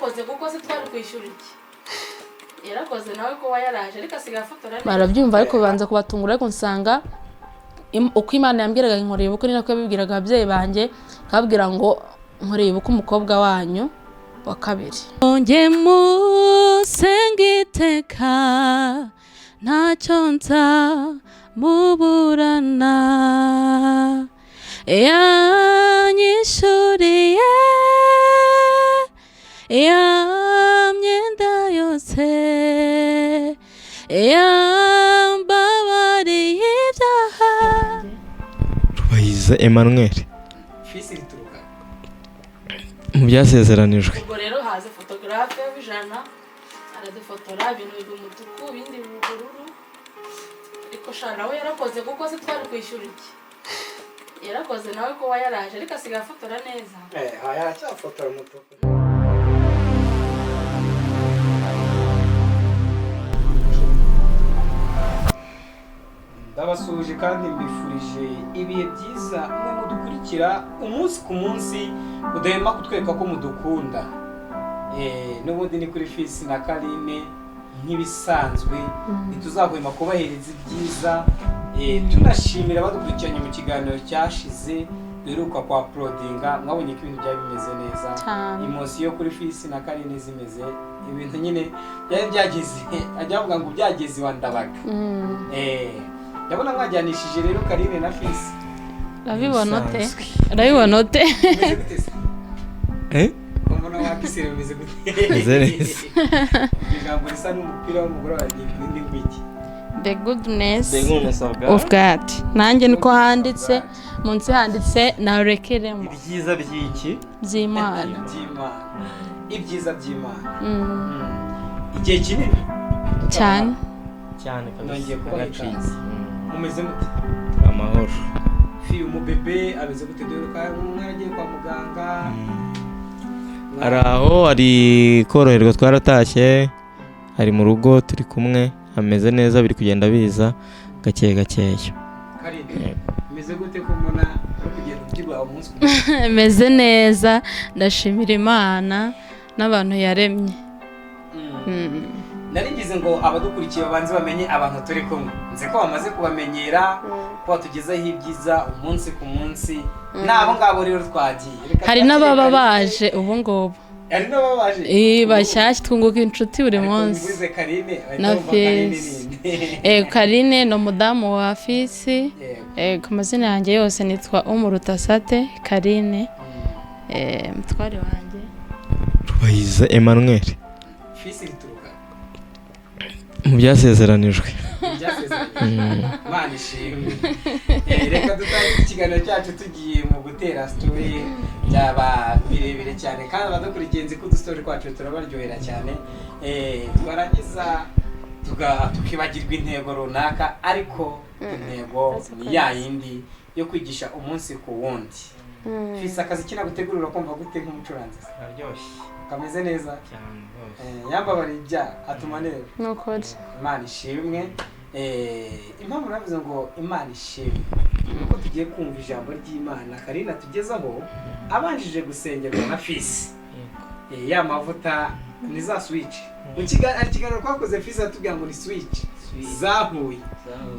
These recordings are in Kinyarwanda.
Yarakoze kuko se twari kwishyura iki? Yarakoze nawe kuba yaraje, ariko asigaye afotora neza. Barabyumva, ariko bibanza kubatungura, ariko nsanga uko Imana yambwiraga nkoreye ubukwe ni nako yabibwiraga ababyeyi banjye, akababwira ngo nkoreye ubukwe umukobwa wanyu wa kabiri. Nge musenga iteka, ntacyo nzamuburana, yanyishyuriye ya myenda yose, yambabariye ibyaha. Rubayiza Emmanuel. Fisi rituruka Mu Byasezeranijwe. Ubwo rero haza photographe w'ijana, aradufotora, ibintu biba umutuku, ibindi biba ubururu, ariko sha nawe yarakoze kuko se twari kwishyura iki? Yarakoze nawe kuba yaraje, ariko asigaye afotora neza. Aracyafotora umutuku. Ndabasuhuje kandi mbifurije ibihe byiza, mwe mudukurikira umunsi ku munsi, mudahema kutwereka ko mudukunda. N'ubundi ni kuri Fisi na Karine nk'ibisanzwe, ntituzahwema kubahereza ibyiza. Tunashimira abadukurikiranye mu kiganiro cyashize duheruka kwa porodinga. Mwabonye ko ibintu byari bimeze neza. Cyane. Emotion kuri Fisi na Karine zimeze, ibintu nyine byari byageze, ajya avuga ngo byageze iwa Ndabaga. Ndabona mwajyanishije rero Karine na Fisi. Urabibona ute? Urabibona ute? Bimeze gute se? Eh? Mbona wakisire, bimeze gute? Bimeze neza. Ijambo risa n'umupira w'umugore wawe ni ngwiki? The goodness of God. Nanjye niko handitse, munsi handitse narekeremo. Ibyiza by'iki? By'Imana. By'Imana, ibyiza by'Imana. Igihe kinini. Cyane. Cyane. Nongeye kubaha ikaze. Mumeze mute? Amahoro. Fi, umubebe ameze gute? Dore ko mwaragiye kwa muganga. Ari aho, ari koroherwa, twaratashye, ari mu rugo, turi kumwe, ameze neza, biri kugenda biza gake gakeya. Karine, meze gute ko mbona uri kugenda ubyibuha umunsi ku munsi? Meze neza, ndashimira Imana n'abantu yaremye. Nari ngize ngo abadukurikiye babanze bamenye abantu turi kumwe. Nzi ko bamaze kubamenyera, ko batugezaho ibyiza umunsi ku munsi. N'abo ngabo rero twagiye. Reka Hari twakire n'ababa Karine. baje ubu ngubu. Hari n'ababa baje. Bashyashya, twunguka inshuti buri Ariko munsi. mvuze Karine bahita Na bumva Karine. Fisi. Nini. Karine ni umudamu wa Fisi. Yego. Ku mazina yanjye yose nitwa Umurutasate Karine. Mutware wanjye. Rubayiza Emmanuel. Fisi rituruka Mu Byasezeranijwe. Ibyasezeranye. Imana ishimwe. Reka dutangire ikiganiro cyacu tugiye mu gutera story, byaba birebire cyane, kandi abadukurikiye nzi ko udustory twacu turabaryohera cyane. Twarangiza tukibagirwa intego runaka, ariko intego ni ya yindi yo kwigisha umunsi ku wundi. Fisi, akazi kinagutegurira kumva gute nk'umucuranzi? Araryoshye. Kameze neza. Cyane rwose. Yambabariye ibyaha atuma neza. Ni ukuri. Imana ishimwe. Impamvu navuze ngo Imana ishimwe ni uko tugiye kumva ijambo ry'Imana Karina tugezaho abanjije gusengerwa na Fisi. Ya mavuta ni za switch. Mu kiganiro, ikiganiro twakoze, Fisi atubwira ngo ni switch zahuye.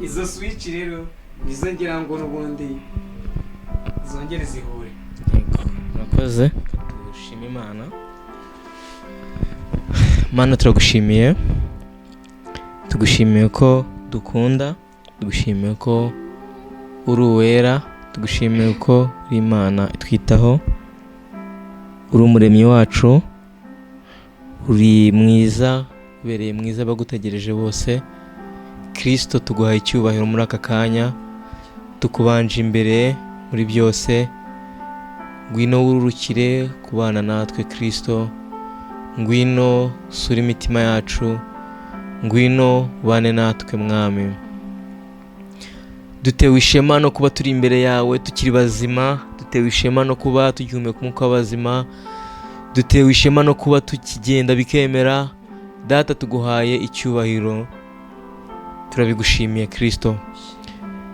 Izo switch rero nizo ngira ngo n'ubundi zongere zihure. Yego, murakoze. Dushima Imana. Mana, turagushimiye, tugushimiye ko dukunda, tugushimiye ko uri uwera, tugushimiye ko uri Imana itwitaho, uri umuremyi wacu, uri mwiza, ubereye mwiza abagutegereje bose. Kirisito, tuguhaye icyubahiro muri aka kanya, tukubanje imbere muri byose. Ngwino wururukire kubana natwe Kirisito, ngwino usure imitima yacu, ngwino ubane natwe Mwami. Dutewe ishema no kuba turi imbere yawe tukiri bazima, dutewe ishema no kuba tugihumeka umwuka w'abazima, dutewe ishema no kuba tukigenda bikemera. Data, tuguhaye icyubahiro, turabigushimiye Kirisito.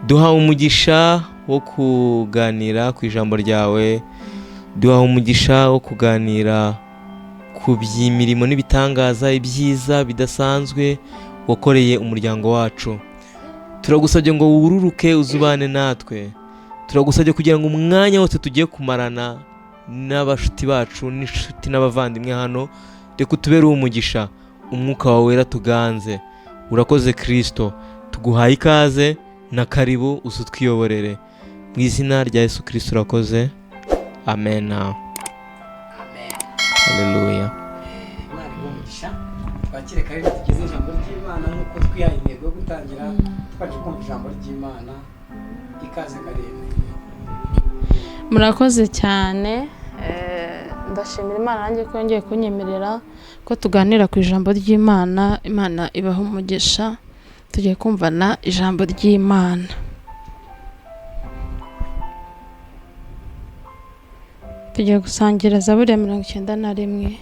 Duhawe umugisha wo kuganira ku ijambo ryawe, duhawe umugisha wo kuganira ku ku by'imirimo n'ibitangaza, ibyiza bidasanzwe wakoreye umuryango wacu. Turagusabye ngo wururuke uzubane natwe. Turagusabye kugira ngo umwanya wose tugiye kumarana n'abashuti bacu n'inshuti n'abavandimwe hano, reka utubere umugisha, umwuka wawe wera tuganze. Urakoze Kristo, tuguhaye ikaze na karibu, uze utwiyoborere. Mu izina rya Yesu Kristo urakoze, amen. Amen. Haleluya. Imana iguhe umugisha. Twakire kandi tugeze ijambo ry'Imana nk'uko twihaye intego yo gutangira twaje kumva ijambo ry'Imana. Ikaze Karine. Murakoze cyane. Ndashimira Imana nanjye ko yongeye kunyemerera ko tuganira ku ijambo ry'Imana. Imana ibaha umugisha, tugiye kumvana ijambo ry'Imana. Tugiye gusangira Zaburi ya 91,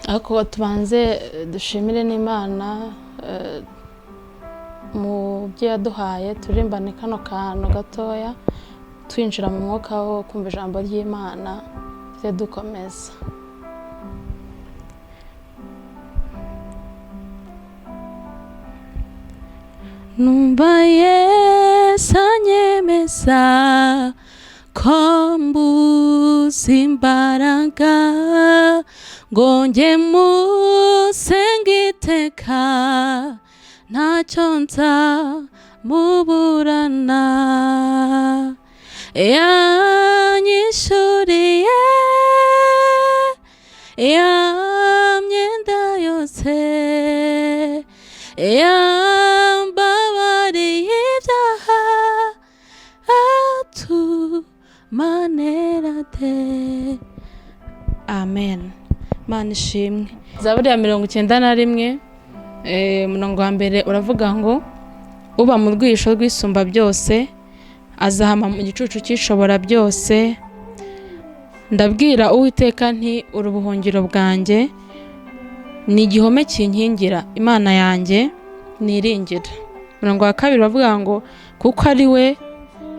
ariko tubanze dushimire n'Imana mu byo yaduhaye, turirimbane kano kantu gatoya twinjira mu mwuka wo kumva ijambo ry'Imana, tujye dukomeza. Numva Yesu anyemeza ko mbuze imbaraga ngo njye musenge iteka, ntacyo nzamuburana. Yanyishyuriye ya myenda yose, yambabariye ibyaha, atumanerate. Amen. Mana ishimwe. Zaburi ya 91, umurongo wa mbere uravuga ngo uba mu rwisho rw'isumba byose azahama mu gicucu cy'ishobora byose. Ndabwira Uwiteka nti uri ubuhungiro bwanjye, ni igihome kinkingira, Imana yanjye niringira. Umurongo wa kabiri uravuga ngo kuko ari we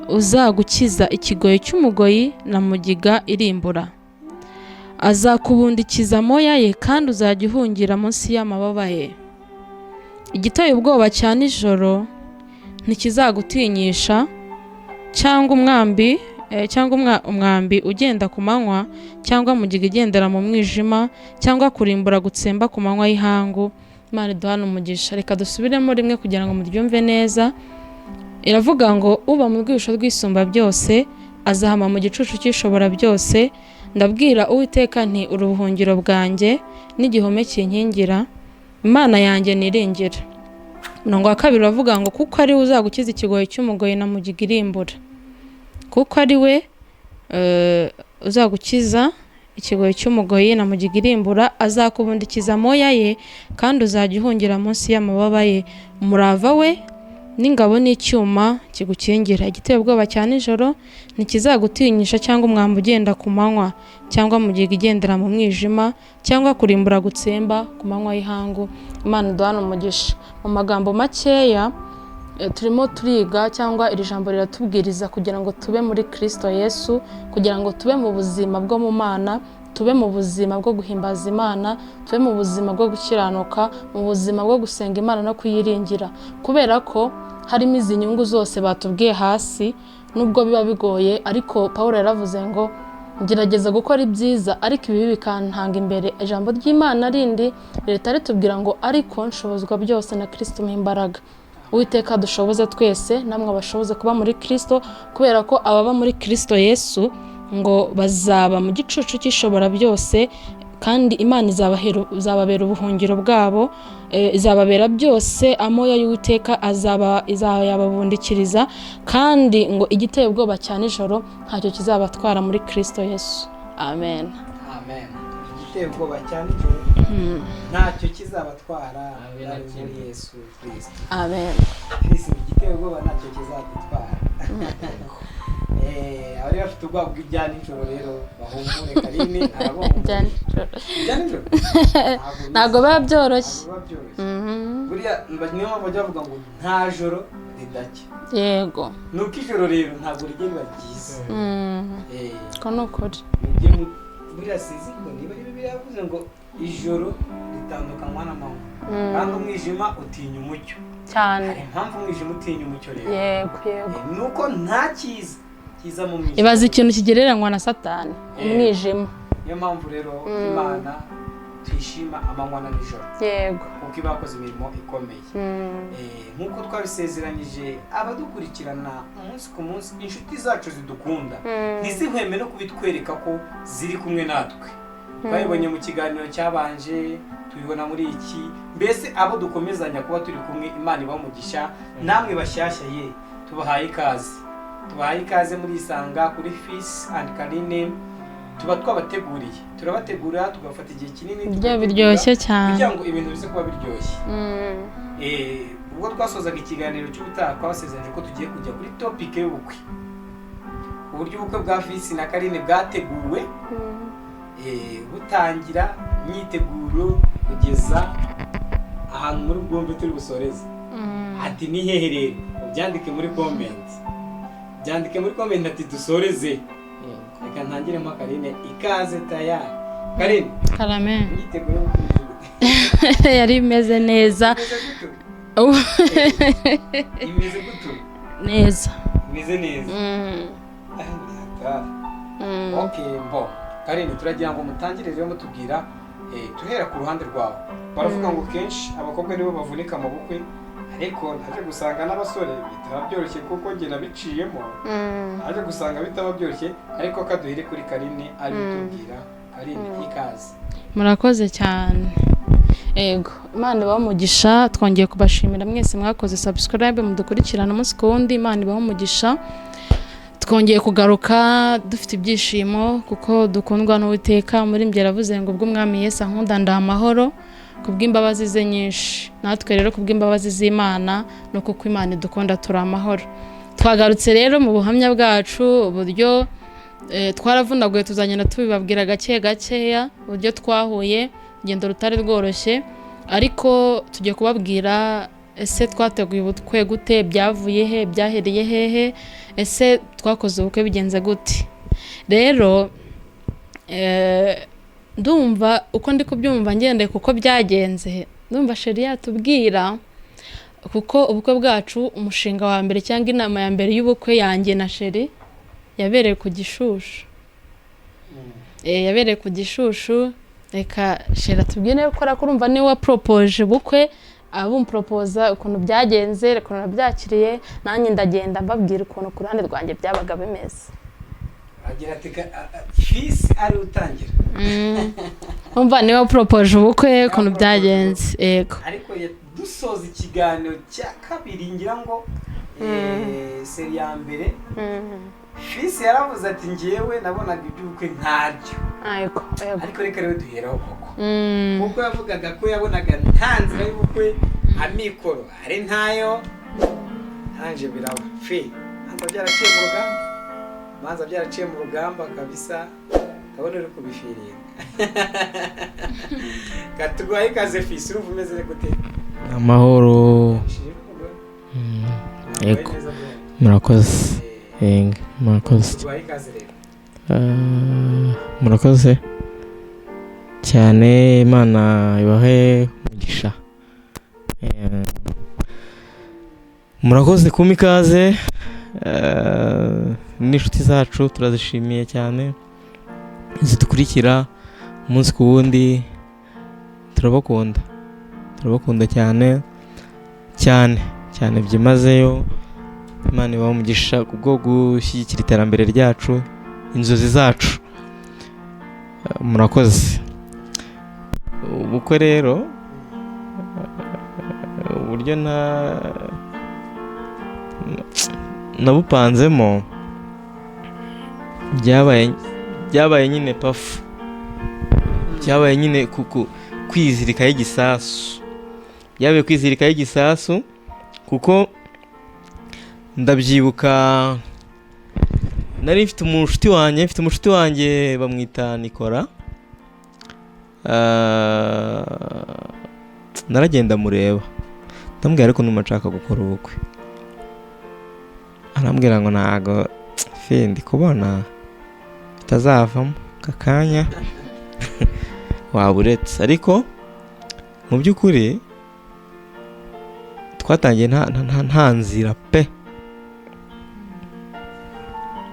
uzagukiza ikigoyi cy'umugoyi na mugiga irimbura, azakubundikiza amoya ye kandi uzajya uhungira munsi y'amababa ye. Igiteye ubwoba cya nijoro ntikizagutinyisha, cyangwa umwambi cyangwa umwambi ugenda ku manywa, cyangwa mugiga igendera mu mwijima, cyangwa kurimbura gutsemba ku manywa y'ihangu. Imana iduhane umugisha. Reka dusubiremo rimwe kugira ngo muryumve neza. Iravuga ngo uba mu rwisho rw'isumba byose azahama mu gicucu cy'ishobora byose. Ndabwira Uwiteka nti uri ubuhungiro bwanjye n'igihome kinkingira, Imana yanjye niringira. Umurongo wa kabiri uravuga ngo kuko ari we uzagukiza ikigoyi cy'umugoyi na mugiga irimbura. Kuko ari we uzagukiza ikigoyi cy'umugoyi na mugiga irimbura, azakubundikiza amoya ye kandi uzajya uhungira munsi y'amababa ye. Umurava we n'ingabo n'icyuma kigukingira. Igiteye ubwoba cya nijoro ntikizagutinyisha, cyangwa umwambi ugenda ku manywa, cyangwa mugiga igendera mu mwijima, cyangwa kurimbura gutsemba ku manywa y'ihangu. Imana iduhane umugisha. Mu magambo makeya turimo turiga, cyangwa iri jambo riratubwiriza kugira ngo tube muri Kristo Yesu, kugira ngo tube mu buzima bwo mu Mana, tube mu buzima bwo guhimbaza Imana, tube mu buzima bwo gukiranuka, mu buzima bwo gusenga Imana no kuyiringira. Kubera ko harimo izi nyungu zose batubwiye hasi, nubwo biba bigoye, ariko Pawulo yaravuze ngo ngerageza gukora ibyiza ariko ibibi bikantanga imbere. Ijambo ry'Imana rindi leta ritubwira ngo ariko nshobozwa byose na Kristo umpa imbaraga. Uwiteka dushoboze twese, namwe abashoboze kuba muri Kristo, kubera ko ababa muri Kristo Yesu ngo bazaba mu gicucu cy'ishobora byose, kandi Imana izababera ubuhungiro bwabo, izababera byose. Amoya y'Uwiteka izayababundikiriza, kandi ngo igiteye ubwoba cya nijoro ntacyo kizabatwara muri Kristo Yesu. Amen. Amen. Igiteye ubwoba cya nijoro ntacyo kizabatwara muri Yesu Kristo. Amen. Kristo, igiteye ubwoba ntacyo kizadutwara. Abari bafite ubwoba bw'ibya nijoro rero bahumure, Karine arabumva. Ibya nijoro Ibya nijoro ntabwo biba byoroshye. Buriya niyo mpamvu bajya bavuga ngo nta joro ridacya. Yego. Nuko ijoro rero ntabwo rijya riba ryiza. Ko ni ukuri. Mujye Buriya sinzi ngo niba ari Bibiliya yavuze ngo ijoro ritandukanywa n'amanywa, kandi umwijima utinya umucyo. Cyane. Hari impamvu umwijima utinya umucyo rero. Yego yego. Ni uko nta cyiza kiza mu mwijima. Ibaza ikintu kigereranywa na Satani, umwijima. Niyo mpamvu rero Imana tuyishima amanywa na nijoro, kuko iba yakoze imirimo ikomeye. Nk'uko twabisezeranyije abadukurikirana umunsi ku munsi, inshuti zacu zidukunda, ntizihweme no kubitwereka ko ziri kumwe natwe. Twabibonye mu kiganiro cyabanje, tubibona muri iki. Mbese abo dukomezanya kuba turi kumwe, Imana ibaha umugisha. Namwe bashyashya ye, tubahaye ikaze, tubahaye ikaze muri Isanga kuri Fisi and Karine. Tuba twabateguriye, turabategura, tugafata igihe kinini Ibyo tugategura biryoshye cyane. kugira ngo ibintu bize kuba biryoshye. Ubwo twasozaga ikiganiro cy'ubutaha, twabasezeranyije ko tugiye kujya kuri topic y'ubukwe, uburyo ubukwe bwa Fisi na Karine bwateguwe, butangira imyiteguro kugeza ahantu muri bwumve turi busoreze. Ati ni hehe rero? Ubyandike muri comment, byandike muri comment ati dusoreze. Reka ntangiremo Karine ikaze. Tayari Karine? Karame. Imyiteguro y'ubukwe Yari imeze neza. imeze gute? Imeze gute? Neza. Imeze neza. Ah, ni hatari. Okay, mbo Karine, turagira ngo mutangire rero mutubwira, tuhera ku ruhande rwawe. Baravuga ngo kenshi abakobwa nibo bavunika mu bukwe, ariko naje gusanga n'abasore bitaba byoroshye, kuko njye nabiciyemo, naje gusanga bitaba byoroshye. Ariko kaduhere kuri Karine ari kutubwira. Karine, ikaze. Murakoze cyane. Ego, Imana ibahe umugisha. Twongeye kubashimira mwese mwakoze subscribe, mudukurikirana umunsi ku wundi. Imana ibahe umugisha. Twongeye kugaruka dufite ibyishimo kuko dukundwa n'Uwiteka. Muri mbye yaravuze ngo ubwo Umwami Yesu ankunda ndi amahoro kubw'imbabazi ze nyinshi. Natwe rero kubw'imbabazi z'Imana no kuko Imana idukunda turi amahoro. Twagarutse rero mu buhamya bwacu, uburyo twaravunaguye, tuzagenda tubibabwira gake gakeya uburyo twahuye, urugendo rutari rworoshye. Ariko tugiye kubabwira: ese twateguye ubukwe gute? Byavuye he? Byahereye hehe? Ese twakoze ubukwe bigenze gute? Rero ndumva uko ndi kubyumva ngendeye kuko byagenze, ndumva chéri yatubwira, kuko ubukwe bwacu, umushinga wa mbere cyangwa inama ya mbere y'ubukwe yanjye na chéri yabereye ku Gishushu. Yabereye ku Gishushu. Reka chéri atubwire niba ukora, kurumva niwe waporopoje ubukwe, abumporopoza, ukuntu byagenze, ukuntu nabyakiriye. Nanjye ndagenda mbabwira ukuntu ku ruhande rwanjye byabaga bimeze. Agira ati Fisi ari utangira. Umva, niwe waporopoje ubukwe, ukuntu byagenze, yego. Ariko dusoza ikiganiro cya kabiri, ngira ngo série ya mbere, Fisi yaravuze ati ngewe nabonaga iby'ubukwe ntabyo. Yego yego. Ariko reka rero duheraho koko, kuko yavugaga ko yabonaga nta nzira y'ubukwe, amikoro ari ntayo. Ntanje biraba fi, manza byaraciye mu rugamba, manza byaraciye mu rugamba kabisa. Ndabona uri kubifiringa. Katuguhaye ikaze Fisi, urumva umeze gute? Amahoro. Ishimwe umugore. Yego. Wambaye neza bro. Murakoze. Yego, murakoze. Tuguhaye ikaze rero. Murakoze cyane, Imana ibahe umugisha. Murakoze kumpa ikaze. N'inshuti zacu turazishimiye cyane zidukurikira umunsi ku wundi. Turabakunda, turabakunda cyane cyane cyane byimazeyo. Imana ibahe umugisha kubwo gushyigikira iterambere ryacu, inzozi zacu. Murakoze. Ubukwe rero, uburyo nta nabupanzemo, byabaye nyine pafu, byabaye nyine kwizirikaho igisasu, byabaye kwizirikaho igisasu, kuko ndabyibuka nari mfite umushuti wanjye, mfite umushuti wanjye bamwita Nikora. Naragenda mureba, ndamubwira ariko numva nshaka gukora ubukwe. Arambwira ngo ntago fi, ndi kubona bitazavamo. Aka kanya waba uretse, ariko mu by'ukuri twatangiye nta nzira pe.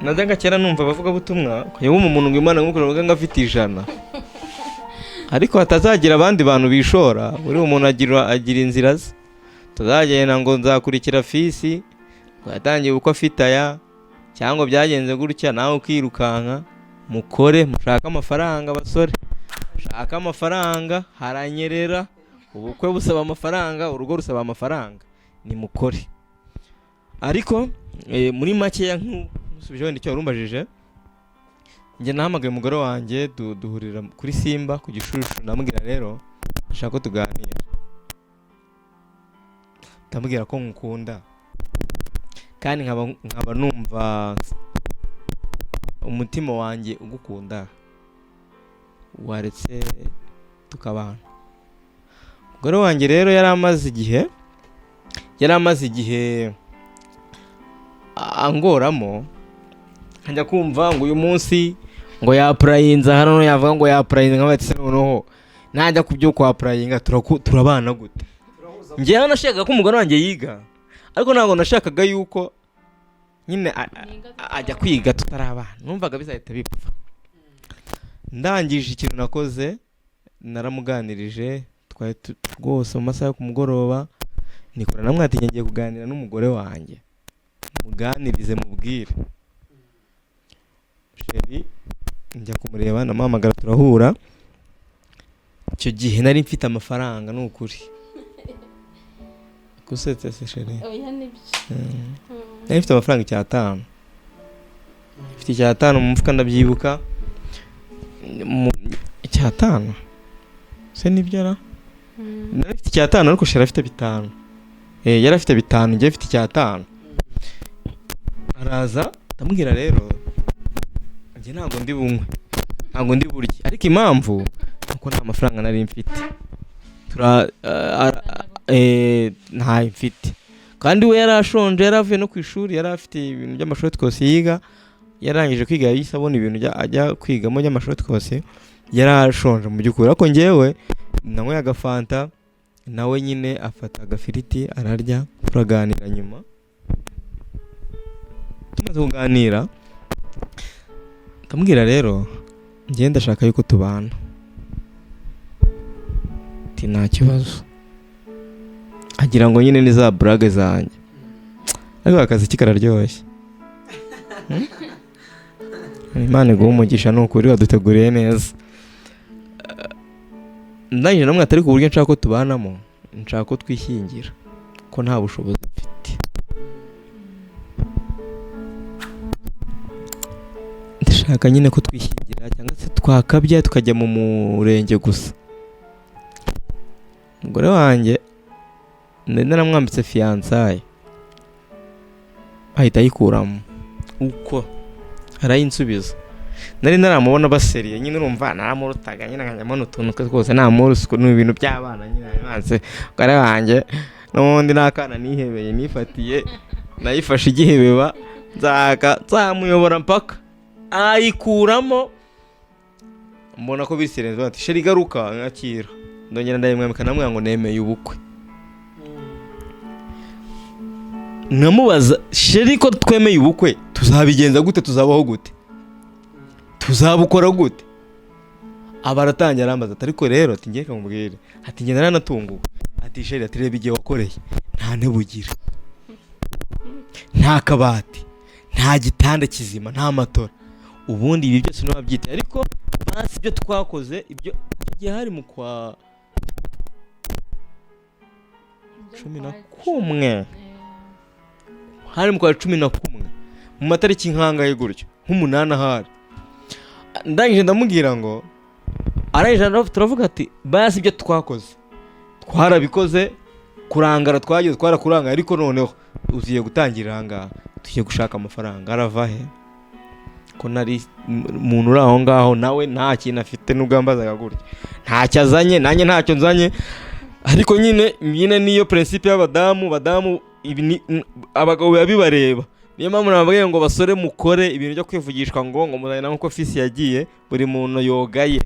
Najyaga kera numva abavugabutumwa ukajya wumva umuntu ngo Imana imukorera ngo afite 100, ariko hatazagira abandi bantu bishora. Buri umuntu agira inzira ze. Tuzagenda ngo nzakurikira fisi ngo yatangiye uko afite aya, cyangwa byagenze gutya, nawe ukirukanka. Mukore, mushake amafaranga basore, mushake amafaranga, haranyerera. Ubukwe busaba amafaranga, urugo rusaba amafaranga, nimukore. Ariko muri makeya nkusubije wenda icyo warumbajije, njye nahamagaye umugore wanjye duhurira kuri Simba ku Gishushu. Ndamubwira rero ndashaka ko tuganira, ndamubwira ko nkukunda kandi nkaba numva umutima wanjye ugukunda, waretse tukabana. Umugore wanjye rero yari amaze igihe angoramo, nkajya kumva ngo uyu munsi ngo yapurayinze hano, yavuga ngo yapurayinze, nkaba ati noneho najya ku byo kwapurayinga turabana gute? Njyewe nashakaga ko umugore wanjye yiga, ariko ntabwo nashakaga yuko nyine ajya kwiga tutarabana, numvaga bizahita bipfa. Ndangije ikintu nakoze, naramuganirije, twari rwose mu masaha yo ku mugoroba, nikora namwe ati ngiye kuganira n'umugore wanjye, muganirize mubwire sheri. Njya kumureba, ndamuhamagara turahura. Icyo gihe nari mfite amafaranga, ni ukuri gusetse se sheri? Oya, nibyo. Nari mfite amafaranga 5, mfite 5 mu mufuka, ndabyibuka. 5 se nibyo ra? Nari mfite 5, ariko sheri afite 5. Yari afite 5, njye mfite 5. Araza ndamubwira rero njye ntabwo ndi bunywe, ntabwo ndi burye, ariko impamvu nuko nta mafaranga nari mfite, ntayo mfite. Kandi we yari ashonje, yari avuye no ku ishuri, yari afite ibintu by'amashuri twose yiga, yarangije kwiga, yahise abona ibintu ajya kwigamo by'amashuri twose, yari ashonje mu by'ukuri. Ariko njyewe nanyweye agafanta, nawe nyine afata agafiriti ararya, turaganira. Nyuma tumaze kuganira ndamubwira rero njye ndashaka yuko tubana. Ati nta kibazo, agira ngo nyine ni za burage zanjye, ariko akazi ke kararyoshye. Imana iguhe umugisha, ni ukuri waduteguriye neza. Ndangije namwe atari ku buryo nshaka ko tubanamo, nshaka ko twishyingira, ko nta bushobozi mfite. Ndashaka nyine ko twishyingira, cyangwa se twakabya tukajya mu murenge gusa. Umugore wanjye nari naramwambitse fiyansaye, ahita ayikuramo uko arayinsubiza. Nari naramubona baseriye nyine, urumva naramurutaga nyine, nkajya mbona utuntu twe twose namuruswe, ni ibintu by'abana nyine. Nanse umugore wanjye n'ubundi n'akana nihebeye, nifatiye, nayifashe igihebeba, nzamuyobora mpaka ayikuramo. Mbona ko biserenze, ati sheri garuka nkakira, ndongera ndayimwambika, namubwira ngo nemeye ubukwe. Nkamubaza sheri ko twemeye ubukwe tuzabigenza gute, tuzabaho gute, tuzabukora gute? Aba aratangira arambaza ati ariko rero ati ngiye kamubwire, ati njye naranatunguwe, ati sheri ati reba igihe wakoreye, nta ntebe ugira, nta kabati, nta gitanda kizima, nta matora, ubundi ibi byose ntiwabyitaye, ariko basi ibyo twakoze ibyo igihe hari mu kwa 11, hari mu kwa 11 mu matariki nkangahe gutyo nk'umunani ahari. Ndangije ndamubwira ngo arangije turavuga ati basi ibyo twakoze twarabikoze, kurangara twagize twarakurangara, ariko noneho ugiye gutangira aha ngaha, tugiye gushaka amafaranga. Arava he ko nari umuntu uri aho ngaho nawe nta kintu afite, nubwo yambazaga gutya ntacyo azanye, nanjye ntacyo nzanye, ariko nyine niyo principe y'abadamu, badamu ibi abagabo biba bibareba, Niyo mpamvu nababwiye ngo basore mukore ibintu byo kwivugishwa ngo muzagenda nk'uko fisi yagiye, buri muntu yogaye.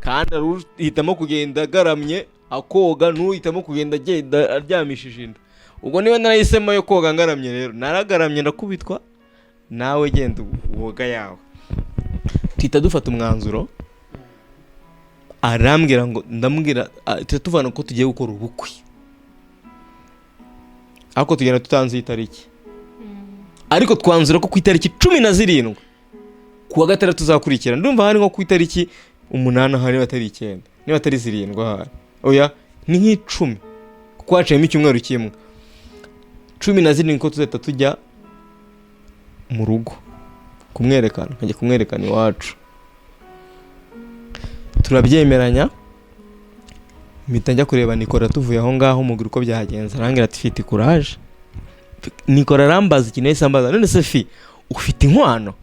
Kandi hari uhitamo kugenda agaramye akoga, n'uhitamo kugenda agenda aryamishije inda. Ubwo niba narahisemo yo koga ngaramye, rero naragaramye ndakubitwa, nawe genda woga yawe. Tuhita dufata umwanzuro, arambwira ngo, ndamubwira, tuhita tuvana ko tugiye gukora ubukwe, ariko tugenda tutanze itariki, ariko twanzura ko ku itariki 17 kuwa gatandatu tuzakurikira. Ndumva hari nko ku itariki 8 ahari, niba atari 9, niba atari 7 ahari, oya ni nk'10 kuko haciyemo icyumweru kimwe. 17 ko tuzahita tujya mu rugo kumwerekana, nkajya kumwerekana iwacu. Turabyemeranya, mpita njya kureba Nikora. Tuvuye aho ngaho mubwira uko byagenze, arambwira ati: "Fite courage." Nikora arambaza ikintu yahise ambaza: "None se fi, ufite inkwano?"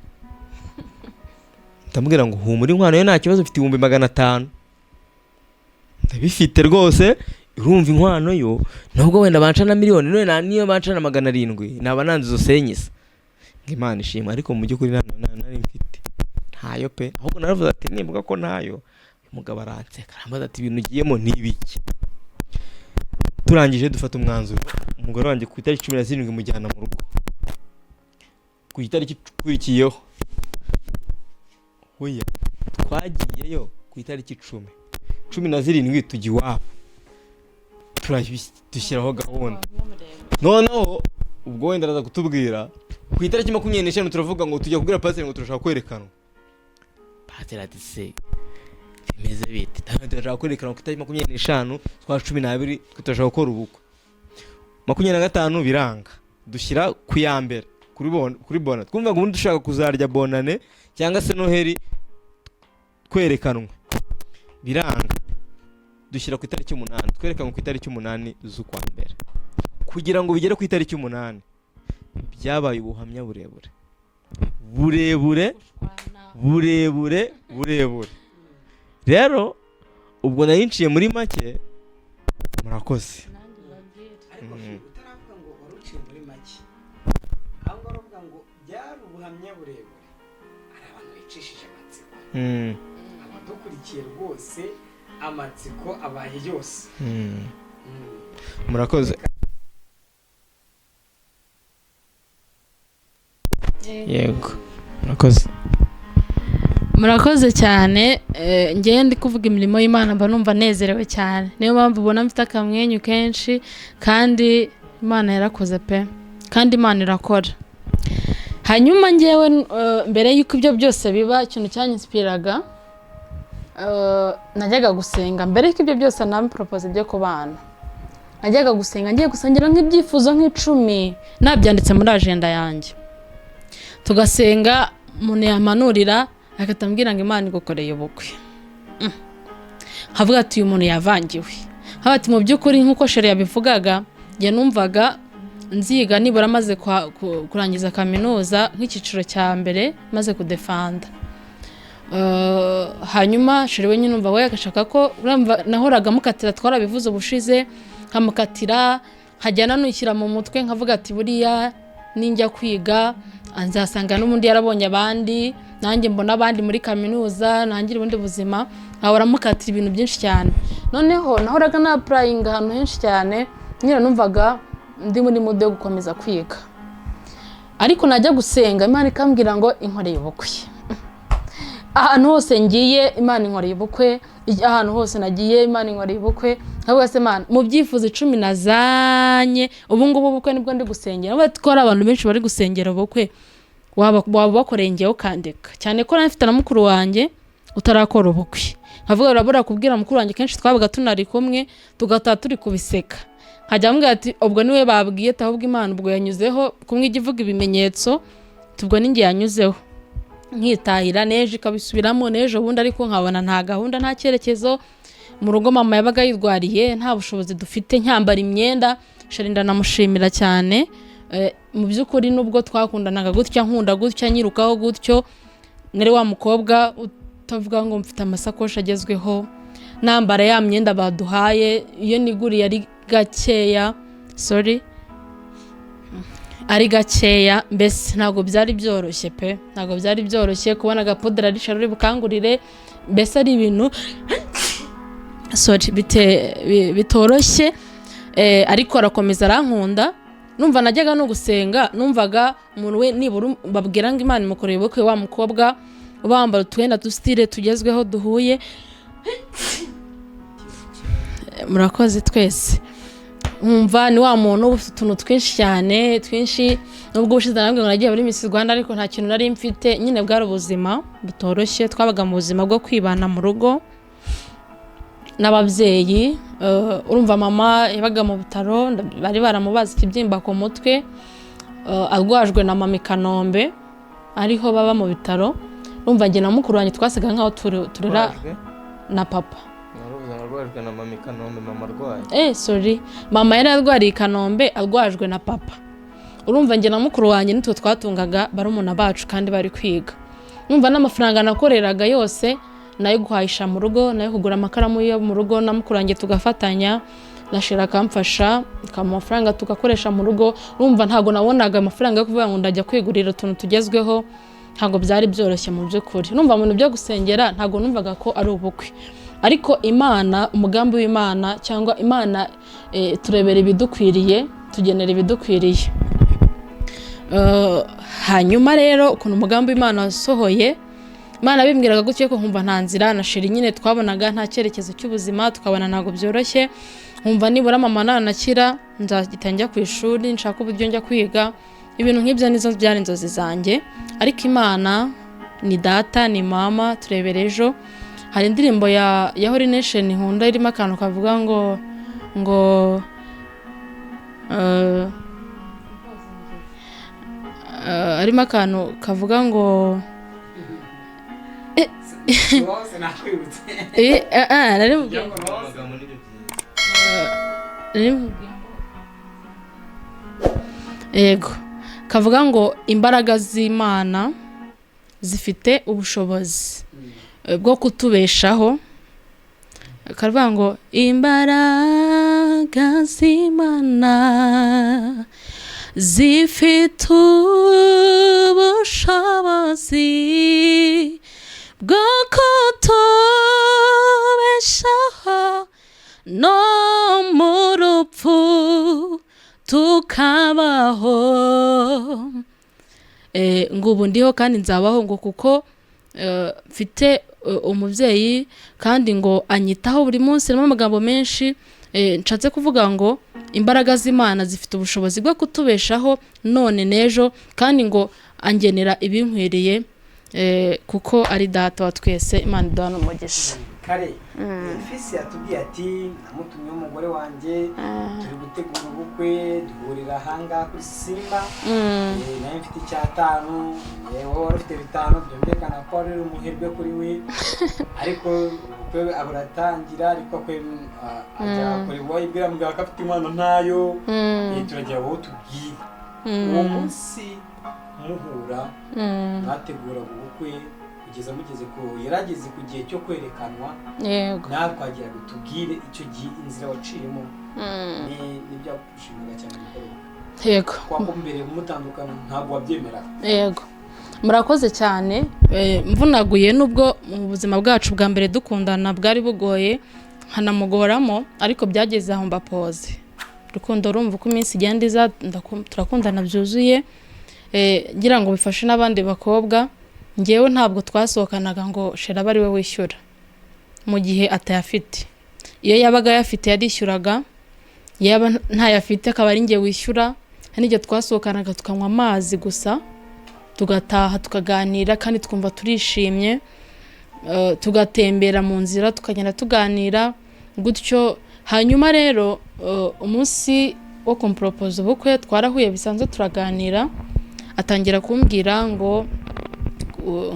Ndamubwira ngo: "Humura, inkwano yo nta kibazo, mfite 500,000, ndabifite rwose." Urumva inkwano yo nubwo wenda banca na miliyoni, none niyo banca na 700 naba nanze izo senyisa. Ngo Imana ishimwe, ariko mu by'ukuri nta nari mfite, ntayo pe. Ahubwo naravuze ati: "Nimbuga ko ntayo." Umugabo aranseka, arambaza ati: "Ibintu ugiyemo ni ibiki?" Turangije dufata umwanzuro, umugore wanjye ku itariki 17 mujyana mu rugo. Ku itariki ikurikiyeho, oya, twagiyeyo ku itariki 10, 17 tujya iwabo, dushyiraho gahunda. Noneho ubwo wenda araza kutubwira ku itariki 25, turavuga ngo tujya kubwira pasiteri ngo turashaka kwerekanwa. Pasiteri ati: "Se bimeze bite?" Turashaka kwerekanwa ku itariki 25 z'ukwa 12, twe turashaka gukora ubukwe 25. Biranga, dushyira ku ya mbere kuri bona. Twumvaga ubundi dushaka kuzarya bonane cyangwa se noheri twerekanwe. Biranga, dushyira ku itariki 8, twerekanwe ku itariki 8 z'ukwa mbere. Kugira ngo bigere ku itariki 8 byabaye ubuhamya burebure burebure burebure burebure. Rero ubwo nari nciye muri make, murakoze. Ariko utaravuga ngo wari uciye muri make, aho ngaho uravuga ngo byari ubuhamya burebure, hari abantu bicishije amatsiko. Abadukurikiye rwose amatsiko abaye yose. Murakoze, yego, murakoze. Murakoze cyane. Ngewe ndi kuvuga imirimo y'Imana mba numva nezerewe cyane, niyo mpamvu ubona mfite akamwenyu kenshi. Kandi Imana yarakoze pe, kandi Imana irakora. Hanyuma ngewe mbere y'uko ibyo byose biba, ikintu cyanyinspiraga, najyaga gusenga mbere y'uko ibyo byose nampropose byo kubana. Najyaga gusenga, ngiye gusengera nk'ibyifuzo nk'icumi nabyanditse muri agenda yanjye, tugasenga, umuntu yampanurira agahita ambwira ngo: "Imana igukoreye ubukwe." Nkavuga ati: "Uyu muntu yavangiwe." Nkavuga ati: "Mu by'ukuri nk'uko chéri yabivugaga, njye numvaga nziga nibura maze kurangiza kaminuza nk'icyiciro cya mbere, maze kudefanda." Hanyuma chéri we nyine umva we agashaka ko, urumva nahoraga mukatira, twarabivuze ubushize, nkamukatira nkajya nanushyira mu mutwe, nkavuga ati: "Buriya ninjya kwiga nzasanga n'ubundi yarabonye abandi, nanjye mbona abandi muri kaminuza, ntangire ubundi buzima." Nkahora mukatira ibintu byinshi cyane. Noneho nahoraga na-applyinga ahantu henshi cyane, nyine numvaga ndi muri mood yo gukomeza kwiga. Ariko najya gusenga, Imana ikambwira ngo inkoreye ubukwe. Ahantu hose ngiye, Imana inkoreye ubukwe. Ahantu hose nagiye, Imana inkoreye ubukwe. Nkavuga: "Se Imana, mu byifuzo 10 nazanye, ubu ngubu ubukwe nibwo ndi gusengera?" Nubwo ko hari abantu benshi bari gusengera ubukwe, waba ubakoreye ngewe ukandeka, cyane ko nari mfite na mukuru wanjye utarakora ubukwe. Nkavuga: "Urabura kubwira mukuru wanjye." Kenshi twabaga tunari kumwe, tugataha turi kubiseka, nkajya ambwira ati: "Ubwo niwe babwiye, ahubwo Imana ubwo yanyuzeho kumwe ijya ivuga ibimenyetso, tubwo ninjye yanyuzeho." Nkitahira, n'ejo ikabisubiramo, n'ejo bundi, ariko nkabona nta gahunda, nta cyerekezo. Mu rugo mama yabaga yirwariye, nta bushobozi dufite, nyambara imyenda. Chéri ndanamushimira cyane. Mu by'ukuri nubwo twakundanaga gutya, nkunda gutya, nyirukaho gutyo, nari wa mukobwa utavuga ngo mfite amasakoshi agezweho, nambara ya myenda baduhaye, iyo niguriye ari gakeya, sorry. Ari gakeya mbese. Ntabwo byari byoroshye pe, ntabwo byari byoroshye kubona agapudara ari uri bukangurire, mbese ari ibintu, sorry, bitoroshye. Ariko arakomeza arankunda. Numva najyaga no gusenga, numvaga umuntu we nibura babwira ngo Imana imukoreye ubukwe, wa mukobwa uba wambara utwenda dusitire tugezweho duhuye. Murakoze twese. Nkumva ni wa muntu uba ufite utuntu twinshi cyane, twinshi. Nubwo ubushize nabwo ngo nagiye muri Miss Rwanda, ariko nta kintu nari mfite nyine. Bwari ubuzima butoroshye, twabaga mu buzima bwo kwibana mu rugo n'ababyeyi. Urumva mama yabaga mu bitaro, bari baramubaze ikibyimba ku mutwe, arwajwe na mama i Kanombe, ariho baba mu bitaro. Urumva njye na mukuru wanjye twasaga nkaho turera Arwajwe? na papa. Waravuze ngo arwajwe na mama i Kanombe, mama arwaye. Sorry, mama yari arwariye i Kanombe, arwajwe na papa. Urumva njye na mukuru wanjye nitwe twatungaga barumuna bacu kandi bari kwiga. Numva n'amafaranga nakoreraga yose nayo guhahisha mu rugo, nayo kugura amakaramu yo mu rugo, na mukuru wanjye tugafatanya, na shera akamfasha, akampa amafaranga tugakoresha mu rugo. Urumva ntabwo nabonaga amafaranga yo kuvuga ngo ndajya kwigurira utuntu tugezweho. Ntabwo byari byoroshye mu by'ukuri. Numva mu bintu byo gusengera ntabwo numvaga ko ari ubukwe, ariko Imana, umugambi w'Imana cyangwa Imana, turebera ibidukwiriye, tugenera ibidukwiriye. Hanyuma rero ukuntu umugambi w'Imana wasohoye, Imana bimbwiraga gutyo ko nkumva nta nzira, na sheri nyine twabonaga nta cyerekezo cy'ubuzima, tukabona ntabwo byoroshye. Nkumva nibura mama nanakira nzahita njya ku ishuri, nshaka uburyo njya kwiga, ibintu nk'ibyo nizo byari inzozi zanjye. Ariko Imana ni data, ni mama, turebera ejo. Hari indirimbo ya Holy Nation nkunda, irimo akantu kavuga ngo harimo akantu kavuga ngo Rwose nakwibutse. Nari mubwiye Amagambo nibyo byiza. Nari mubwiye yego, kavuga ngo imbaraga z'Imana zifite ubushobozi bwo kutubeshaho. Kavuga ngo imbaraga z'Imana zifite ubushobozi bwo kutubeshaho, no mu rupfu tukabaho. Ngo ubu ndiho kandi nzabaho, ngo kuko mfite umubyeyi, kandi ngo anyitaho buri munsi. Harimo amagambo menshi. Nshatse kuvuga ngo imbaraga z'Imana zifite ubushobozi bwo kutubeshaho none n'ejo, kandi ngo angenera ibinkwiriye, kuko ari data wa twese. Imana iduha n'umugisha. Kare fisi yatubwiye ati namutumye umugore wanjye, turi gutegura ubukwe, duhurira ahangaha kuri Simba. Nawe mfite icyatanu, yewe wari ufite 5, byumvikana ko wari umuherwe kuri we. Ariko ubukwe buratangira, ariko kwe ajya kure, wayibwira mubwira ko afite inkwano ntayo. Turagira wowe tubwire uwo munsi muhura, mwateguraga ubukwe kugeza mugeze ku yarageze ku gihe cyo kwerekanwa. Yego. Nawe twagira ngo tubwire icyo gihe inzira waciyemo n'ibyagushimira cyane gukora ubukwe. Yego. Kwa ko mbere mutandukana ntabwo wabyemeraga. Yego, murakoze cyane. Mvunaguye, nubwo mu buzima bwacu bwa mbere dukundana bwari bugoye, nkanamugoramo, ariko byageze aho mbapoze urukundo. Rumva uko iminsi igenda iza, turakundana byuzuye. Ngira ngo bifashe n'abandi bakobwa, ngewe ntabwo twasohokanaga ngo shera abe ari we wishyura mu gihe atayafite. Iyo yabaga ayafite yarishyuraga, yaba ntayafite akaba ari njye wishyura. Hari n'igihe twasohokanaga tukanywa amazi gusa, tugataha tukaganira kandi twumva turishimye. Tugatembera mu nzira, tukagenda tuganira gutyo. Hanyuma rero umunsi wo kumporopoza ubukwe twarahuye bisanzwe, turaganira, atangira kumbwira ngo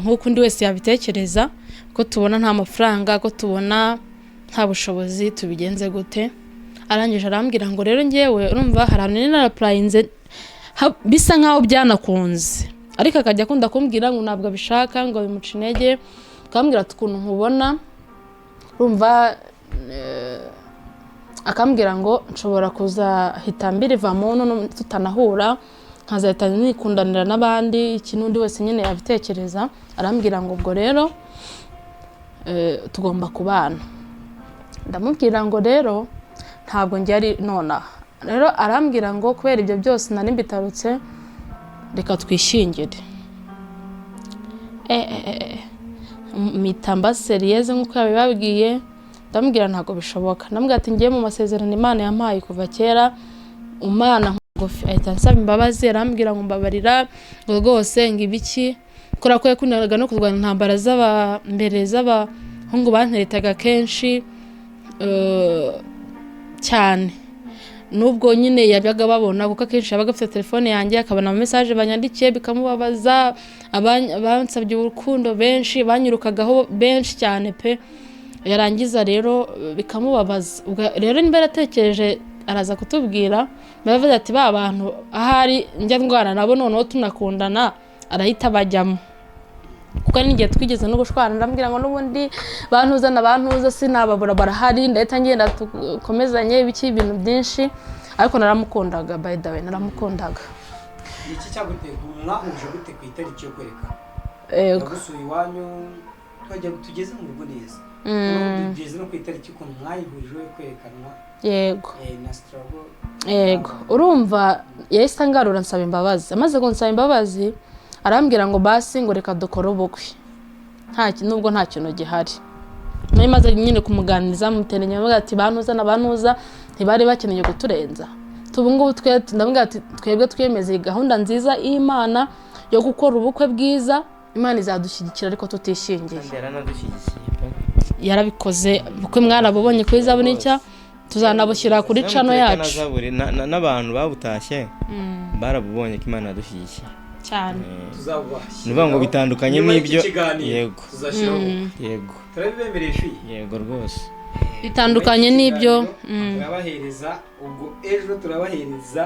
nk'uko undi wese yabitekereza, ko tubona nta mafaranga, ko tubona nta bushobozi, tubigenze gute? Arangije arambwira ngo rero ngewe urumva hari ahantu nari narapurayinze, bisa nkaho byanakunze, ariko akajya akunda kumbwira ngo ntabwo abishaka, ngo bimuca intege. Akambwira ati ukuntu nkubona, urumva, akambwira ngo nshobora kuzahita mbirivamo none tutanahura. Nkazahita nikundanira n'abandi, iki n'undi wese nyine yabitekereza. Arambwira ngo ubwo rero tugomba kubana. Ndamubwira ngo rero ntabwo njye ari nonaha. Rero arambwira ngo kubera ibyo byose nari mbitarutse, reka twishyingire. Mpita mba sérieuse nk'uko yabibabwiye. Ndamubwira ntabwo bishoboka. Ndamubwira ati ngiye mu masezerano Imana yampaye kuva kera, umwana ngufi. Ahita ansaba imbabazi, arambwira ngo mbabarira, ngo rwose ngo ibiki, kubera ko yakundaga no kurwana intambara z'aba mbere z'abahungu banteretaga kenshi cyane, nubwo nyine yajyaga babona, kuko akenshi yabaga afite telefone yanjye, akabona ama message banyandikiye bikamubabaza. Bansabye urukundo benshi, banyirukagaho benshi cyane pe. Yarangiza rero bikamubabaza. Ubwo rero niba yaratekereje araza kutubwira, baravuze ati ba bantu ahari njya ndwana nabo, noneho tunakundana arahita bajyamo, kuko hari n'igihe twigeze no gushwana. Ndambwira ngo n'ubundi bantuza na bantuza sinababura, barahari, ndahita ngenda dukomezanye ibiki, ibintu byinshi. Ariko naramukundaga, by the way, naramukundaga. Iki cyaguteye, mwahuje gute ku itariki yo kwerekana? Yego. Yagusuye iwanyu, twajya tugeze mu rugo neza. Noneho tugeze no ku itariki, ukuntu mwayihurijeho yo kwerekanwa. Yego. Na struggle. Yego, urumva yahise angarura nsaba imbabazi. Amaze kunsaba imbabazi arambwira ngo basi ngo reka dukore ubukwe nubwo nta kintu gihari. Nari maze nyine kumuganiriza, mutera inyuma ati bantuza na bantuza ntibari bakeneye kuturenza. Tubu ngubu twe ndamubwira ati twebwe twiyemeze iyi gahunda nziza y'Imana yo gukora ubukwe bwiza, Imana izadushyigikira ariko tutishingiye. Kandi yaranadushyigikiye pe. Yarabikoze, ubukwe mwarabubonye kuri Zaburi Nshya, tuzanabushyira kuri channel Zamutureka na yacu. Zaburi, n'abantu babutashye barabubonye ko Imana yadushyigikiye. Cyane. Tuzabubashyira Ni ukuvuga ngo bitandukanye nyuma y'iki n'ibyo- kiganiro. Yego. Tuzashyiraho ubukwe. Yego. Turabibemereye fi. Yego rwose. Bitandukanye Nyuma y'iki n'ibyo, kiganiro, turabahereza ubwo ejo turabahereza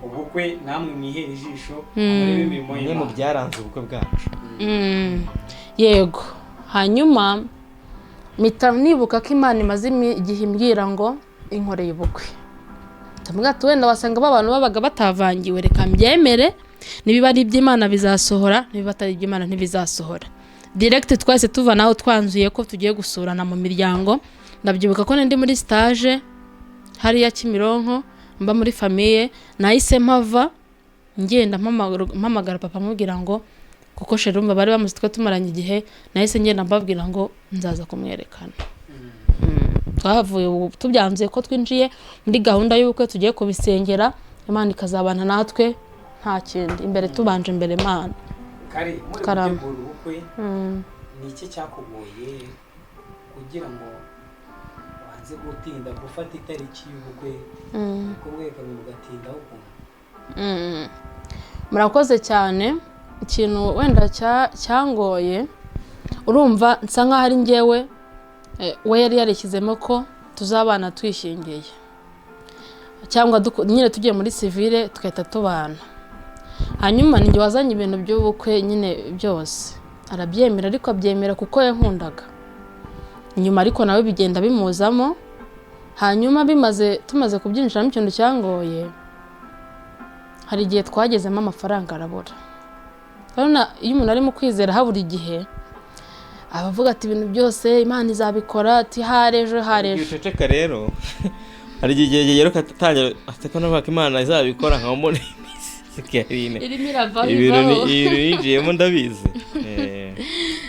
ubukwe, namwe mwihere ijisho murebe imirimo Bimwe mu y'Imana. byaranze ubukwe bwacu. Yego. Hanyuma mpita nibuka ko Imana imaze igihe imbwira ngo inkoreye ubukwe. Ndavuga ati wenda wasanga ba bantu babaga batavangiwe, reka mbyemere, nibiba ari iby'Imana bizasohora, nibiba atari iby'Imana ntibizasohora. Direct twahise tuva naho twanzuye ko tugiye gusurana mu miryango. Ndabyibuka ko ndi muri stage hariya Kimironko, mba muri famille, nahise mpava ngenda mpamagara papa amubwira ngo, kuko chéri urumva bari bamuzi twe tumaranye igihe, nahise ngenda mbabwira ngo nzaza kumwerekana. Twahavuye ubu tubyanzuye ko twinjiye muri gahunda y'ubukwe, tugiye kubisengera, Imana ikazabana natwe, nta kindi imbere, tubanje imbere Imana. Kare muri Karame. gutegura ubukwe, ni iki cyakugoye kugira ngo ubanze gutinda gufata itariki y'ubukwe, ubwo mwerekanye mugatindaho ukuntu? Murakoze cyane. Ikintu wenda cyangoye, urumva nsa nkaho ari njyewe, we yari yarishyizemo ko tuzabana twishingiye, cyangwa nyine tugiye muri civil tugahita tubana. Hanyuma ninjye wazanye ibintu by'ubukwe nyine byose, arabyemera, ariko abyemera kuko yankundaga. Nyuma ariko nawe bigenda bimuzamo. Hanyuma bimaze, tumaze kubyinjiramo, ikintu cyangoye, hari igihe twagezemo amafaranga arabura. Urabona iyo umuntu arimo kwizera habura igihe, aba avuga ati ibintu byose Imana izabikora, ati hari ejo, hari Igihe ejo. uceceka rero, hari igihe kigera ugatangira ati ko navuga ko Imana izabikora, nkabona iminsi Karine irimo iravaho ibintu ivaho. Ibintu yinjiyemo ndabizi.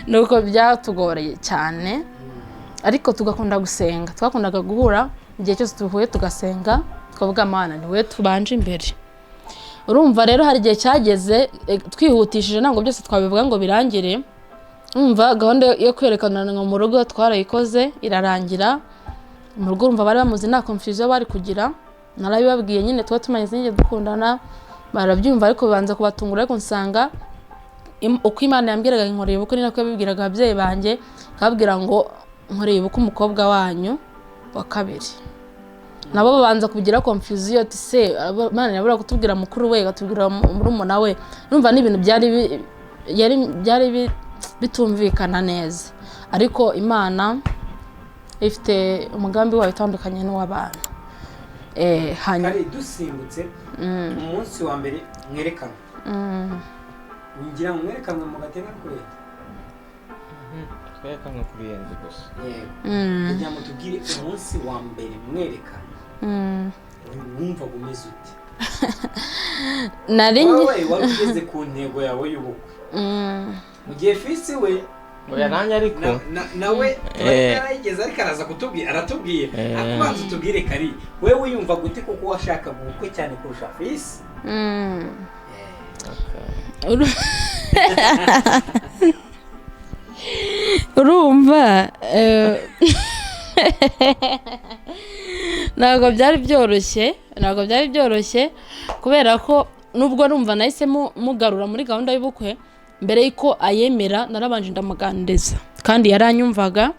Nuko byatugoreye cyane, ariko tugakunda gusenga. Twakundaga guhura, igihe cyose duhuye tugasenga, tukavuga Mana ni wowe tubanje imbere. Urumva rero hari igihe cyageze, twihutishije, ntabwo byose twabivuga ngo birangire. Urumva gahunda yo kwerekana ngo mu rugo twarayikoze irarangira. Mu rugo urumva bari bamuzi, nta confusion bari kugira. Narabibabwiye nyine, tuba tumaze igihe dukundana, barabyumva, ariko bibanza kubatungura. Ariko nsanga uko Imana yambwiraga nkoreye ubukwe ni nako yabibwiraga ababyeyi banjye, akababwira ngo nkoreye ubukwe umukobwa wanyu wa kabiri. Nabo babanza kugira confusion ati se Imana yabura kutubwira mukuru we ikatubwira murumuna we? Urumva ni ibintu byari bitumvikana neza, ariko Imana ifite umugambi wayo utandukanye n'uw'abantu. Hanyuma Kare dusimbutse umunsi wa mbere. Mwerekana, ngira ngo mwerekanwe mu Gatenga no Kurenza. Twerekanwe ku Ruyenzi gusa. Yego, kugira ngo tubwire umunsi wa mbere mwerekana, wumvaga umeze ute? Nari ngi Wowe wari ugeze ku ntego yawe y'ubukwe, mu gihe Fisi we Oya, nanjye ariko nawe yarayigeze, ariko araza kutubwira, aratubwira. Akubanza utubwire kari wewe wiyumva gute, kuko washakaga ubukwe cyane kurusha Fisi? Urumva, ntabwo byari byoroshye, ntabwo byari byoroshye, kubera ko nubwo numva nahise mugarura muri gahunda y'ubukwe, mbere y'uko ayemera narabanje ndamuganiriza, kandi yaranyumvaga,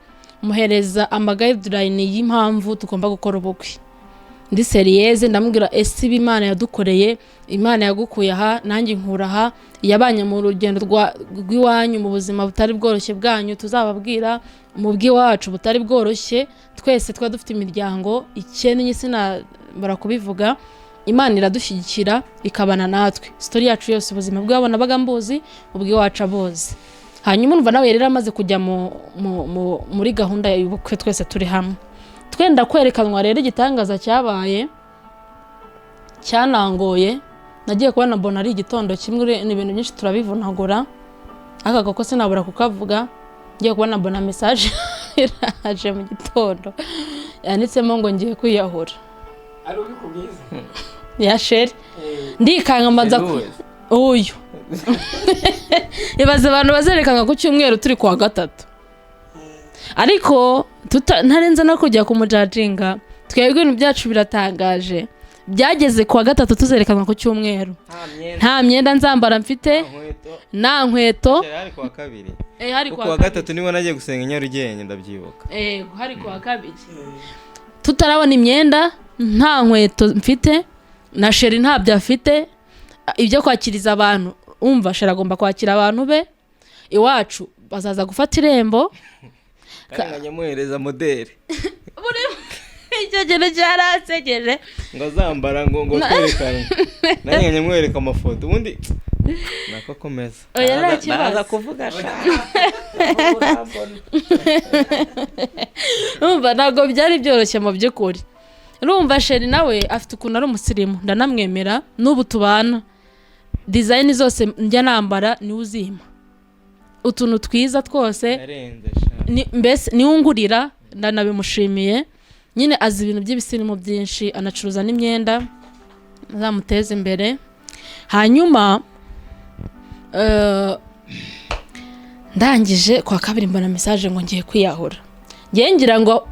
muhereza amaguideline y'impamvu tugomba gukora ubukwe. Ndi sérieuse, ndamubwira: "Ese ibi Imana yadukoreye, Imana yagukuye aha nanjye inkura aha, yabanye mu rugendo rw'iwanyu mu buzima butari bworoshye bwanyu tuzababwira, mu bw'iwacu butari bworoshye, twese twari dufite imiryango ikennye, sinabara kubivuga, Imana iradushyigikira ikabana natwe." Story yacu yose, ubuzima bwabo nabaga mbuzi, ubw'iwacu abuzi. Hanyuma urumva nawe yari amaze kujya muri gahunda y'ubukwe, twese turi hamwe twenda kwerekanwa. Rero igitangaza cyabaye cyanangoye, nagiye kubona mbona ari igitondo kimwe, ni ibintu byinshi turabivunagura, aka koko sinabura kukavuga. Ngiye kubona mbona message iraje mu gitondo yanditsemo ngo ngiye kwiyahura. Ari ubikubwiza? Ya chéri. Ndikanga, mbanza uyu ibaze abantu bazerekana ku cyumweru turi kuwa gatatu, ariko ntarenze no kujya kumujajinga. Twebwe ibintu byacu biratangaje, byageze kuwa gatatu tuzerekanwa ku cyumweru, nta myenda nzambara mfite, nta nkweto. Hari kuwa kabiri. Hari kuwa kuwa kabiri. Gatatu nibwo nagiye gusenga i Nyarugenge, ndabyibuka. Yego, hari kuwa kabiri, tutarabona imyenda, nta nkweto mfite, na chéri ntabyo afite. Ibyo kwakiriza abantu, umva, chéri agomba kwakira abantu be, iwacu bazaza gufata irembo. Kandi nkajya muhereza moderi. Icyo kintu cyaransekeje. Ngo azambara ngo twerekane, nanjye nkajya mwereka amafoto, ubundi nako komeza. Oya, nta kibazo. Ndaza kuvuga sha. Urumva ntabwo byari byoroshye mu by'ukuri. Urumva chéri nawe afite ukuntu ari umusirimu, ndanamwemera, n'ubu tubana, design zose njya nambara niwe uzimpa, utuntu twiza twose. Yarenze sha. Mbese niwe ungurira, ndanabimushimiye nyine, azi ibintu by'ibisirimu byinshi, anacuruza n'imyenda, azamuteze imbere. Hanyuma ndangije kwa kabiri mbona message ngo ngiye kwiyahura. Ngiye ngira ngo